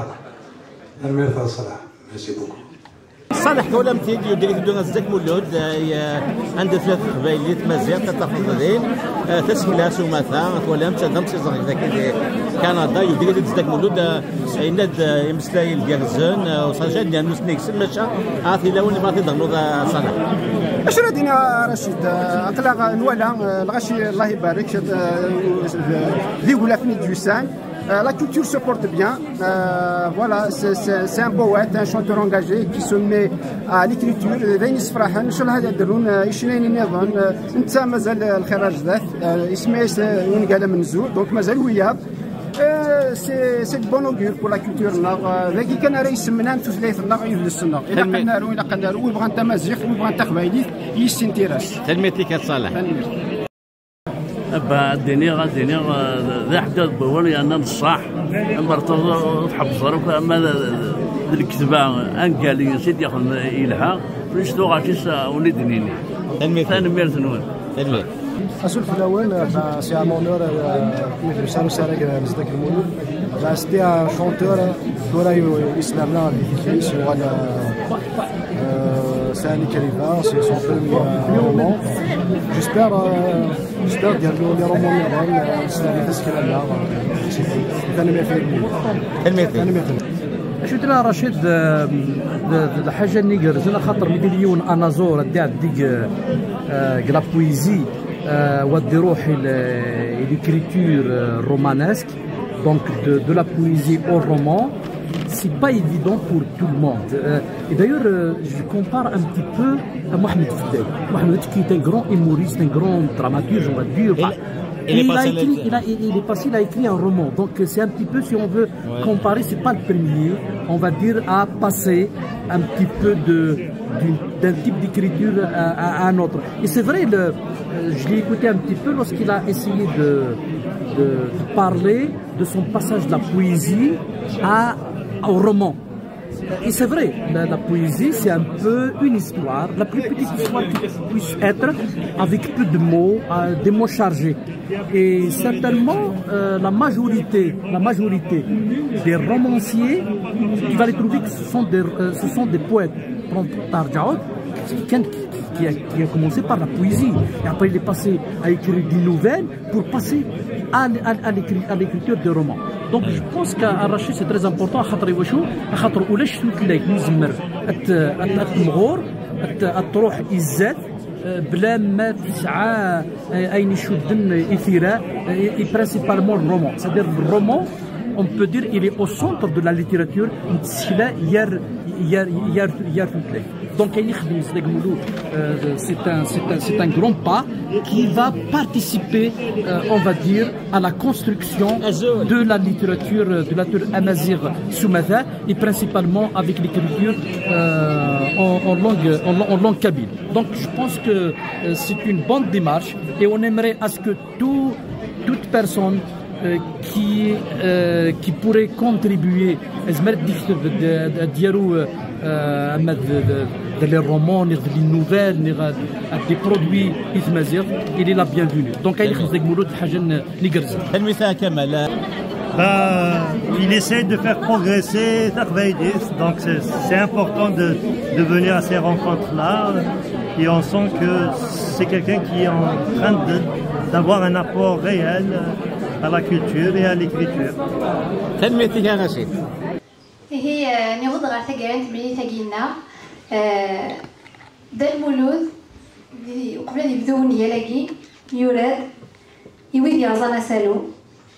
Tanemmirt a Ṣaleḥ. Merci beaucoup. Ṣaleḥ, twalam-t-id, yudrik-d azekka Mulud, eh, anda tella teqbaylit, tmaziɣt, ad tafeḍ din, eh, tasekla s umata, twalam-tt, d amsiẓreg dagi di Kanada, yudrik-d azekka Mulud, eh, yenna-d, eh, imeslayen gerrzen, eh, usaǧa d yernu snig-sen, maca, ah, tila win ibɣa ad t-id-ternuḍ, eh, Ṣaleḥ. Acu ara d-iniɣ, a Racid? Eh, aql-aɣ nwala, eh, lɣaci, Allah ibarek, eh, d igulafen i d-yusan. Euh, la culture se porte bien. Euh, voilà, c'est un poète, un chanteur engagé qui se met à l'écriture. D ayen yessefraḥen, ncallah ad d-rrun icennayen nniḍen. Netta mazal lxir ar zdat. Isem-is ungal amenzu, donc mazal wiyaḍ. C'est de bon augure pour la culture-nneɣ. Dagi kan ara yessemnan tutlayt-nneɣ, idles-nneɣ. Ilaq ad naru, ilaq ad naru, wi bɣan tamaziɣt, wi bɣan taqbaylit, yis-s intiras. Tanemmirt-ik a Ṣaleḥ. Tanemmirt. Abba, ad d-iniɣ, ad d-iniɣ, eh, d aḥeddad n wawal yerna n ṣṣeḥ. Amer ur tḥebbseḍ ara akk ama d, d lekdba, angal-nnes i d-yaxdem yelha, ulac tuɣac-is, eh, ur d-nini. Tanemmirt. Tanemmirt-nwen. Tanemmirt. Azul fell-awen, eh, c'est un honneur, eh, mi d-yusa usarag, eh, n Zeddak Lmulud. Bah, c'était un chanteur, tura yu-, yeslam la di tikli, yuɣal, euh, c'est un écrivain, c'est son premier, euh, roman. J'espère, euh, j'espère dire les romans, euh, c'est la vitesse qu'il a là, euh, c'est tout. Tanemmirt. Tanemmirt. Tanemmirt. Acu tla Racid, euh, d, d, d lḥaǧa-nni igerrzen, axaṭer mi d-yili yiwen anaẓur ad d-iɛeddi deg, euh, deg la poésie, euh, wa d-iruḥ i l-, i l'écriture, euh, romanesque, donc de, de la poésie au roman, c'est pas évident pour tout le monde. Euh, et d'ailleurs, euh, je compare un petit peu à Mohamed Fadel. Mohamed, qui est un grand humoriste, un grand dramaturge, on va dire. Il, il, il a écrit, il, a, il est passé, il a écrit un roman. Donc, euh, c'est un petit peu, si on veut comparer, c'est pas le premier, on va dire, à passer un petit peu de, d'un type d'écriture à, à, un autre. Et c'est vrai, le, euh, je l'ai écouté un petit peu lorsqu'il a essayé de, de, de parler de son passage de la poésie à, au roman. Et c'est vrai, la, la poésie, c'est un peu une histoire, la plus petite histoire qui puisse être, avec peu de mots, euh, des mots chargés. Et certainement, euh, la majorité, la majorité des romanciers, tu vas les trouver que ce sont des, euh, ce sont des poètes. Prends Tarjaoud, qui, qui, qui a, qui a commencé par la poésie. Et après, il est passé à écrire des nouvelles pour passer à, à, à l'écriture de romans. Donc, je pense qu'à Rachid, c'est très important, à خاطر واش هو؟ À خاطر ولاش تمثل لك مزمر التمغور التروح إزات بلا ما تسعى أين يشدن إثيرا. Et principalement le roman, c'est-à-dire le roman, on peut dire, il est au centre de la littérature. Donc, c'est un, c'est un, c'est un grand pas qui va participer, euh, on va dire, à la construction de la littérature, euh, de la littérature amazigh sumata, et principalement avec l'écriture, euh, en, en langue, en, en langue kabyle. Donc, je pense que, euh, c'est une bonne démarche et on aimerait à ce que tout, toute personne, euh, qui, euh, qui pourrait contribuer, euh, euh, les romans, les nouvelles, des produits, il est la bienvenue. Donc, bah, il essaie de faire progresser Tarvaïdis, donc c'est important de, de venir à ces rencontres-là. Et on sent que c'est quelqu'un qui est en train d'avoir un apport réel à la culture et à l'écriture. Tanemmirt-ik a Rachid. Ihi, eh, niweḍ ɣer taggara n temlilit-agi-nneɣ. Eh, Dda Lmulud, uqbel ad yebdu ungal-agi, yura-d i wid yerẓan asalu,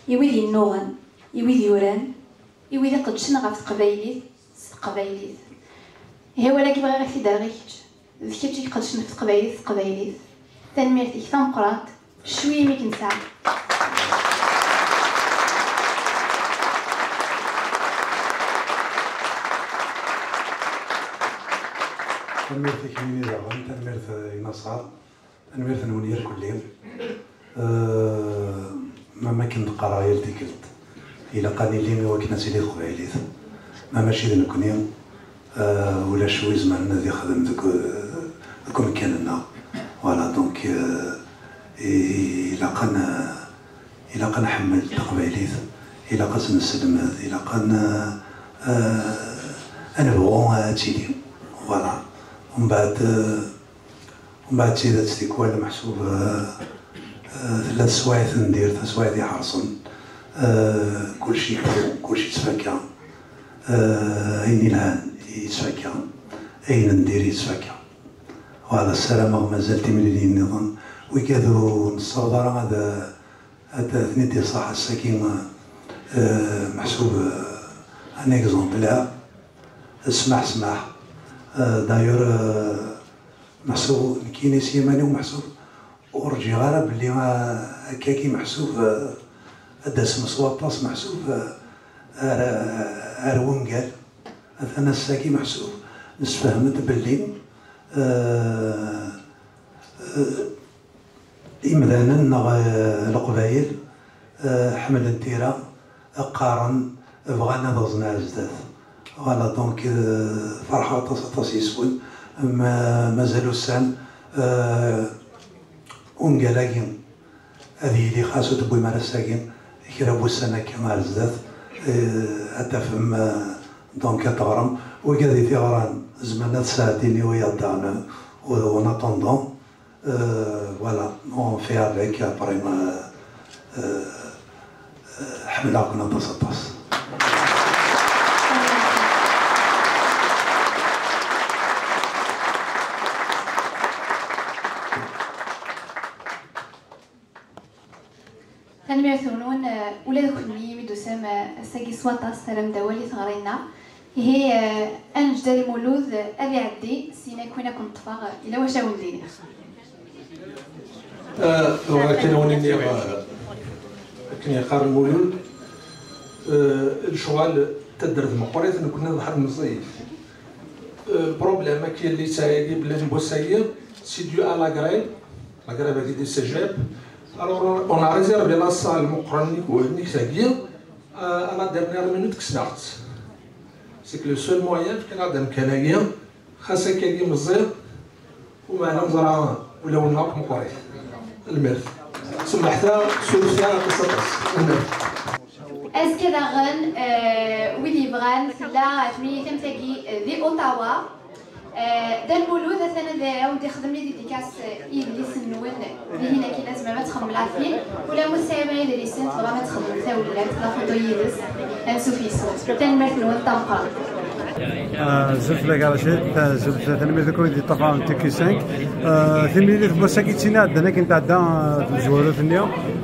i wid yennuɣen, i wid yuran, i wid iqeddcen ɣef teqbaylit s teqbaylit. Ihi, awal-agi bɣiɣ ad k-t-id-rreɣ i kečč. D kečč i iqedcen ɣef teqbaylit, s teqbaylit. Tanemmirt-ik tameqqrant, ccwi imi k-nesɛa. Tanemmirt-ik, Mimi, daɣen, tanemmirt, eh, i Naṣer, tanemmirt-nwen irkelli. Eh, ma, ma akken d-qqareɣ yal tikkelt, ilaq ad nili i wakken ad tili teqbaylit. Ma mačči d nekkni, eh, ulac wi izemren ad ixdem deg, deg umkan-nneɣ. Voilà, donc, eh, i-, ilaq ad n-, ilaq ad nḥemmel taqbaylit, ilaq ad tt-nesselmed, ilaq ad n-, eh, ad nebɣu ad tili. Voilà. Mbeɛd, eh, Mbeɛd, d tidet, tikwal meḥsub, eh, eh, tella teswiɛt n dir, taswiɛt iḥerṣen, eh, kulci yekfu, kulci yettfakka, eh, ayen ilhan yettfakka, ayen n dir yettfakka. Voilà, ssarameɣ mazal timliliyin nniḍen, wigad ur nessaweḍ ara ad, ad ten-id-iṣaḥ ass-agi, eh, meḥsub, eh, un exemple, ah, smaḥ, smaḥ. Eh, d'ailleurs, eh, meḥsub, nekkini s yiman-iw meḥsub, ur rǧiɣ ara belli, ah, akkagi meḥsub, ah, ad d-asem s waṭas meḥsub, ah, ar, ar wungal. Atan ass-agi meḥsub, nesfehmet belli, ah, ah, imdanen neɣ, ah, leqbayel, ah, ḥemmlen tira, qqaren, bɣan ad ɣzen ar zdat. Voilà, donc, euh, ferḥeɣ aṭas, aṭas yes-wen. Ma-, mazal ussan, euh, ungal-agi ad yili, xas ur tewwim ara ass-agi, kra n wussan akka ar zdat, euh, ad tafem, euh, donc ad teɣrem. Wigad i t-iɣran, zemren ad sɛeddin i wiyaḍ daɣen, euh, en attendant. Euh, voilà, on fait avec, après, euh, euh, euh, ḥemmleɣ-ken aṭas, aṭas. Tanemmirt-nwen, eh, ula d kenwi imi d-tusam, eh, ass-agi s waṭas, terram-d awal i teɣri-nneɣ. Ihi, eh, ad neǧǧ Dda Lmulud, eh, ad iɛeddi, syin akkin ad ken-ṭṭfeɣ, eh, yella wacu ad wen-d-iniɣ. Eh, bɣiɣ kan ad wen-iniɣ, eh, akken yeqqar Lmulud, eh, lecɣal d taddart meqqrit, nekkni neḍher meẓẓiyit. Eh, le problème akk yelli tesɛa yagi belli n wass-agi, c'est dû à la grève. La grève-agi di cégep. Alors, on a réservé la salle meqqren-nni, nni tagi, euh, à la dernière minute, kksen-aɣ-tt. C'est que le seul moyen, fkan-aɣ-d amkan-agi, xas akkagi meẓẓi, umeɛna neẓra ulawen-nneɣ akk meqqrit. Lmirt. Semmeḥt-aɣ, surfet-aɣ aṭas, aṭas. Lmirt. Azekka daɣen, eh, wid yebɣan, tella temlilit am tagi, eh, di Ottawa. Eh, Dda Lmulud atan ad awen-d-ixdem les dédicaces i yedlisen-nwen, dihin akkin ad tzemrem ad txedmem la file. Ula ma ur tesɛim ara idlisen, tebɣam ad txedmem tawlaft, la photo yid-s, ansuf yes-wen. Tanemmirt-nwen tameqqrant. Ah, zut fell-ak a Racid, ah, zut, tanemmirt akk wid yeṭṭafaren T Q cinq. Ah, timlilit n wass-agi d tin iɛeddan akken tɛedda, ah, tmezwarut-nni.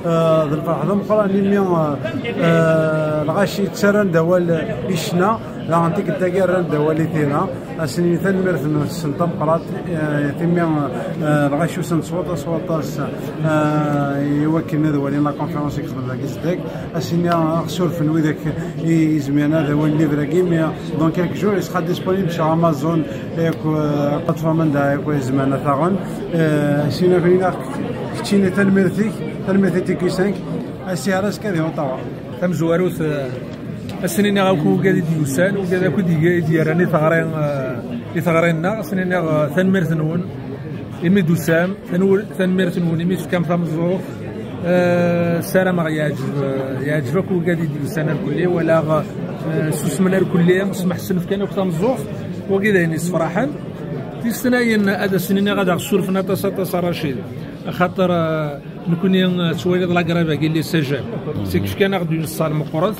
Ah, d lferḥ d ameqqran imi, ah, ah, lɣaci ttarran-d awal i ccna, daɣen tikkelt-agi rran-d awal i tira. Ad sen-nini tanemmirt-nsen tameqqrant, eh, imi, eh, lɣaci usan-d s waṭas, s waṭas, eh, i wakken ad walin la conférence i yexdem dagi zedek. Ad sen-nini ad ɣ-surfen widak i izemren ad awalen livre-agi, mais dans quelques jours, il sera disponible sur Amazon et, euh, plateforme anda akk izemren ad t-aɣen. Eh, sin akk-nni keččini tanemmirt-ik, tanemmirt i T Q cinq, ad s-iɛer azekka di Ottawa. Tamezwarut, eh, ad sen-iniɣ akk wigad i d-yusan, wigad akk i d-iga-, i d-yerran i teɣri, eh, i teɣri-nneɣ, ad sen-iniɣ, eh, tanemmirt-nwen imi d-tusam, tanwel-, tanemmirt-nwen imi tefkam tameẓẓuɣt. Eh, ssarameɣ yeɛǧeb, eh, yeɛǧeb akk wigad i d-yusan irkelli, walaɣ, eh, susmen irkelli, smeḥsen fkan akk tameẓẓuɣt, wagi d ayen yessefraḥen. Tis tnayen, ad asen-iniɣ ad aɣ-ssurfen aṭas, aṭas a Racid, axaṭer, eh, Nekkni, eh, tettwaliḍ la grève-agi, les cégep, c'est que fkan-aɣ-d une salle meqqret,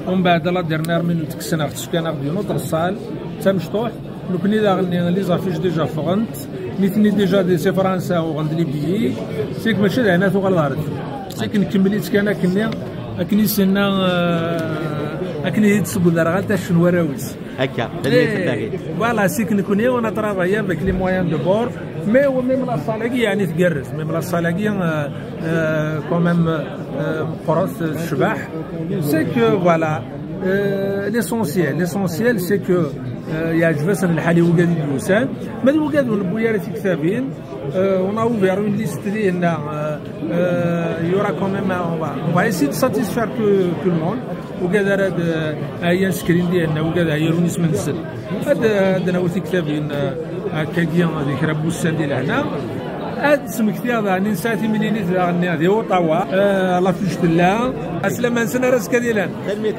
umbeɛd à la dernière minute kksen-aɣ-tt, fkan-aɣ-d une autre salle, d tamecṭuḥt. Nekkni daɣen les affiches déjà ffɣent, nitni déjà di si Fransa uɣen-d les billets, c'est que mačči d ayen ad tuɣaleḍ ɣer deffir. C'est que nkemmel-itt kan akkenni, akken i s-yenna, eh, akken i d-tesseww terɣalt acu n warraw-is. Akka, d ayen i d-tebɣiḍ. Voilà, c'est que nekkni, on a travaillé avec les moyens de bord, mais même la salle-agi, yeɛni, tgerrez, même la salle-agi, euh, euh, quand même, euh, meqqret, tecbeḥ. C'est que, voilà, euh, l'essentiel, l'essentiel, c'est que, euh, yeɛjeb-asen lḥal i wigad i d-yusan, ma d wigad ur newwi ara tiktabin, euh, on a ouvert une liste dihin, euh, euh, il y aura quand même, euh, on va, on va essayer de satisfaire tout, tout le monde. Wigad ara d, euh, ɛyan screen dihin, wigad ɛyan isem-nsen. Ad, ad nawi tiktabin, euh, akkagi, di kra n wussan di lehna. Ad smektiɣ daɣen nesɛa timlilit daɣen di Ottawa. Euh, la fiche tella. Aslama-nsen ar azekka d ilan. Tanemmirt.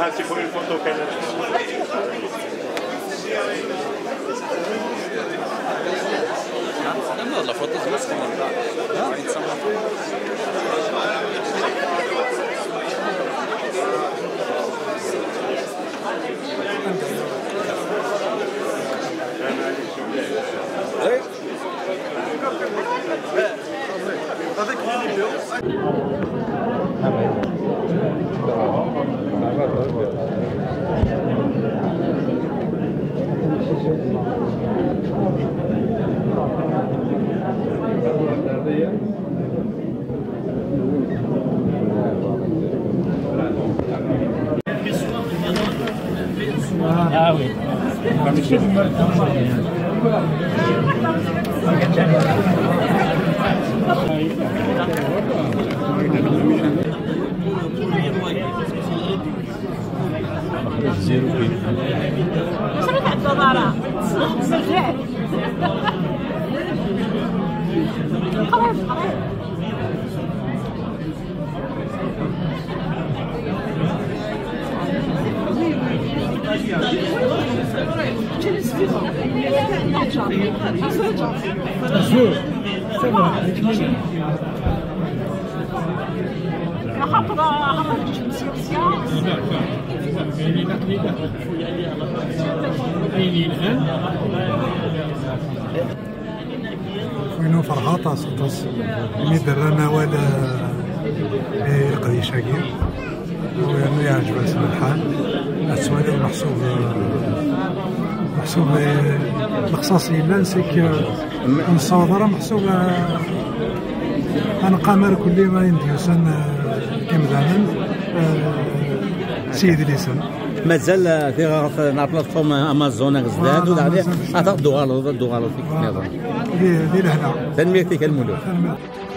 Ah, c'est pour une photo, quand même. Ah, c'est la photo, c'est moi, c'est moi. Ah oui. Win ferḥeɣ aṭas, aṭas. Mi d-rran awal, eh, i leqdic-agi, u yernu yeɛjeb-asen lḥal. Ad twaliḍ meḥsub, eh, meḥsub, eh, lexṣaṣ yellan, c'est que ur nessaweḍ ara meḥsub, eh, ad nqamer kulli ayen d-yusan, eh, imdanen, eh, s yidlisen. Mazal, eh, tiɣ-, ɣef, n la plateforme Amazon ɣer zdat, voilà, u daɣen Amazon. Ad d-tuɣaleḍ, ad d-tuɣaleḍ tikkelt nniḍen. Di, di lehna. Tanemmirt-ik a Lmulud. Tanemmirt.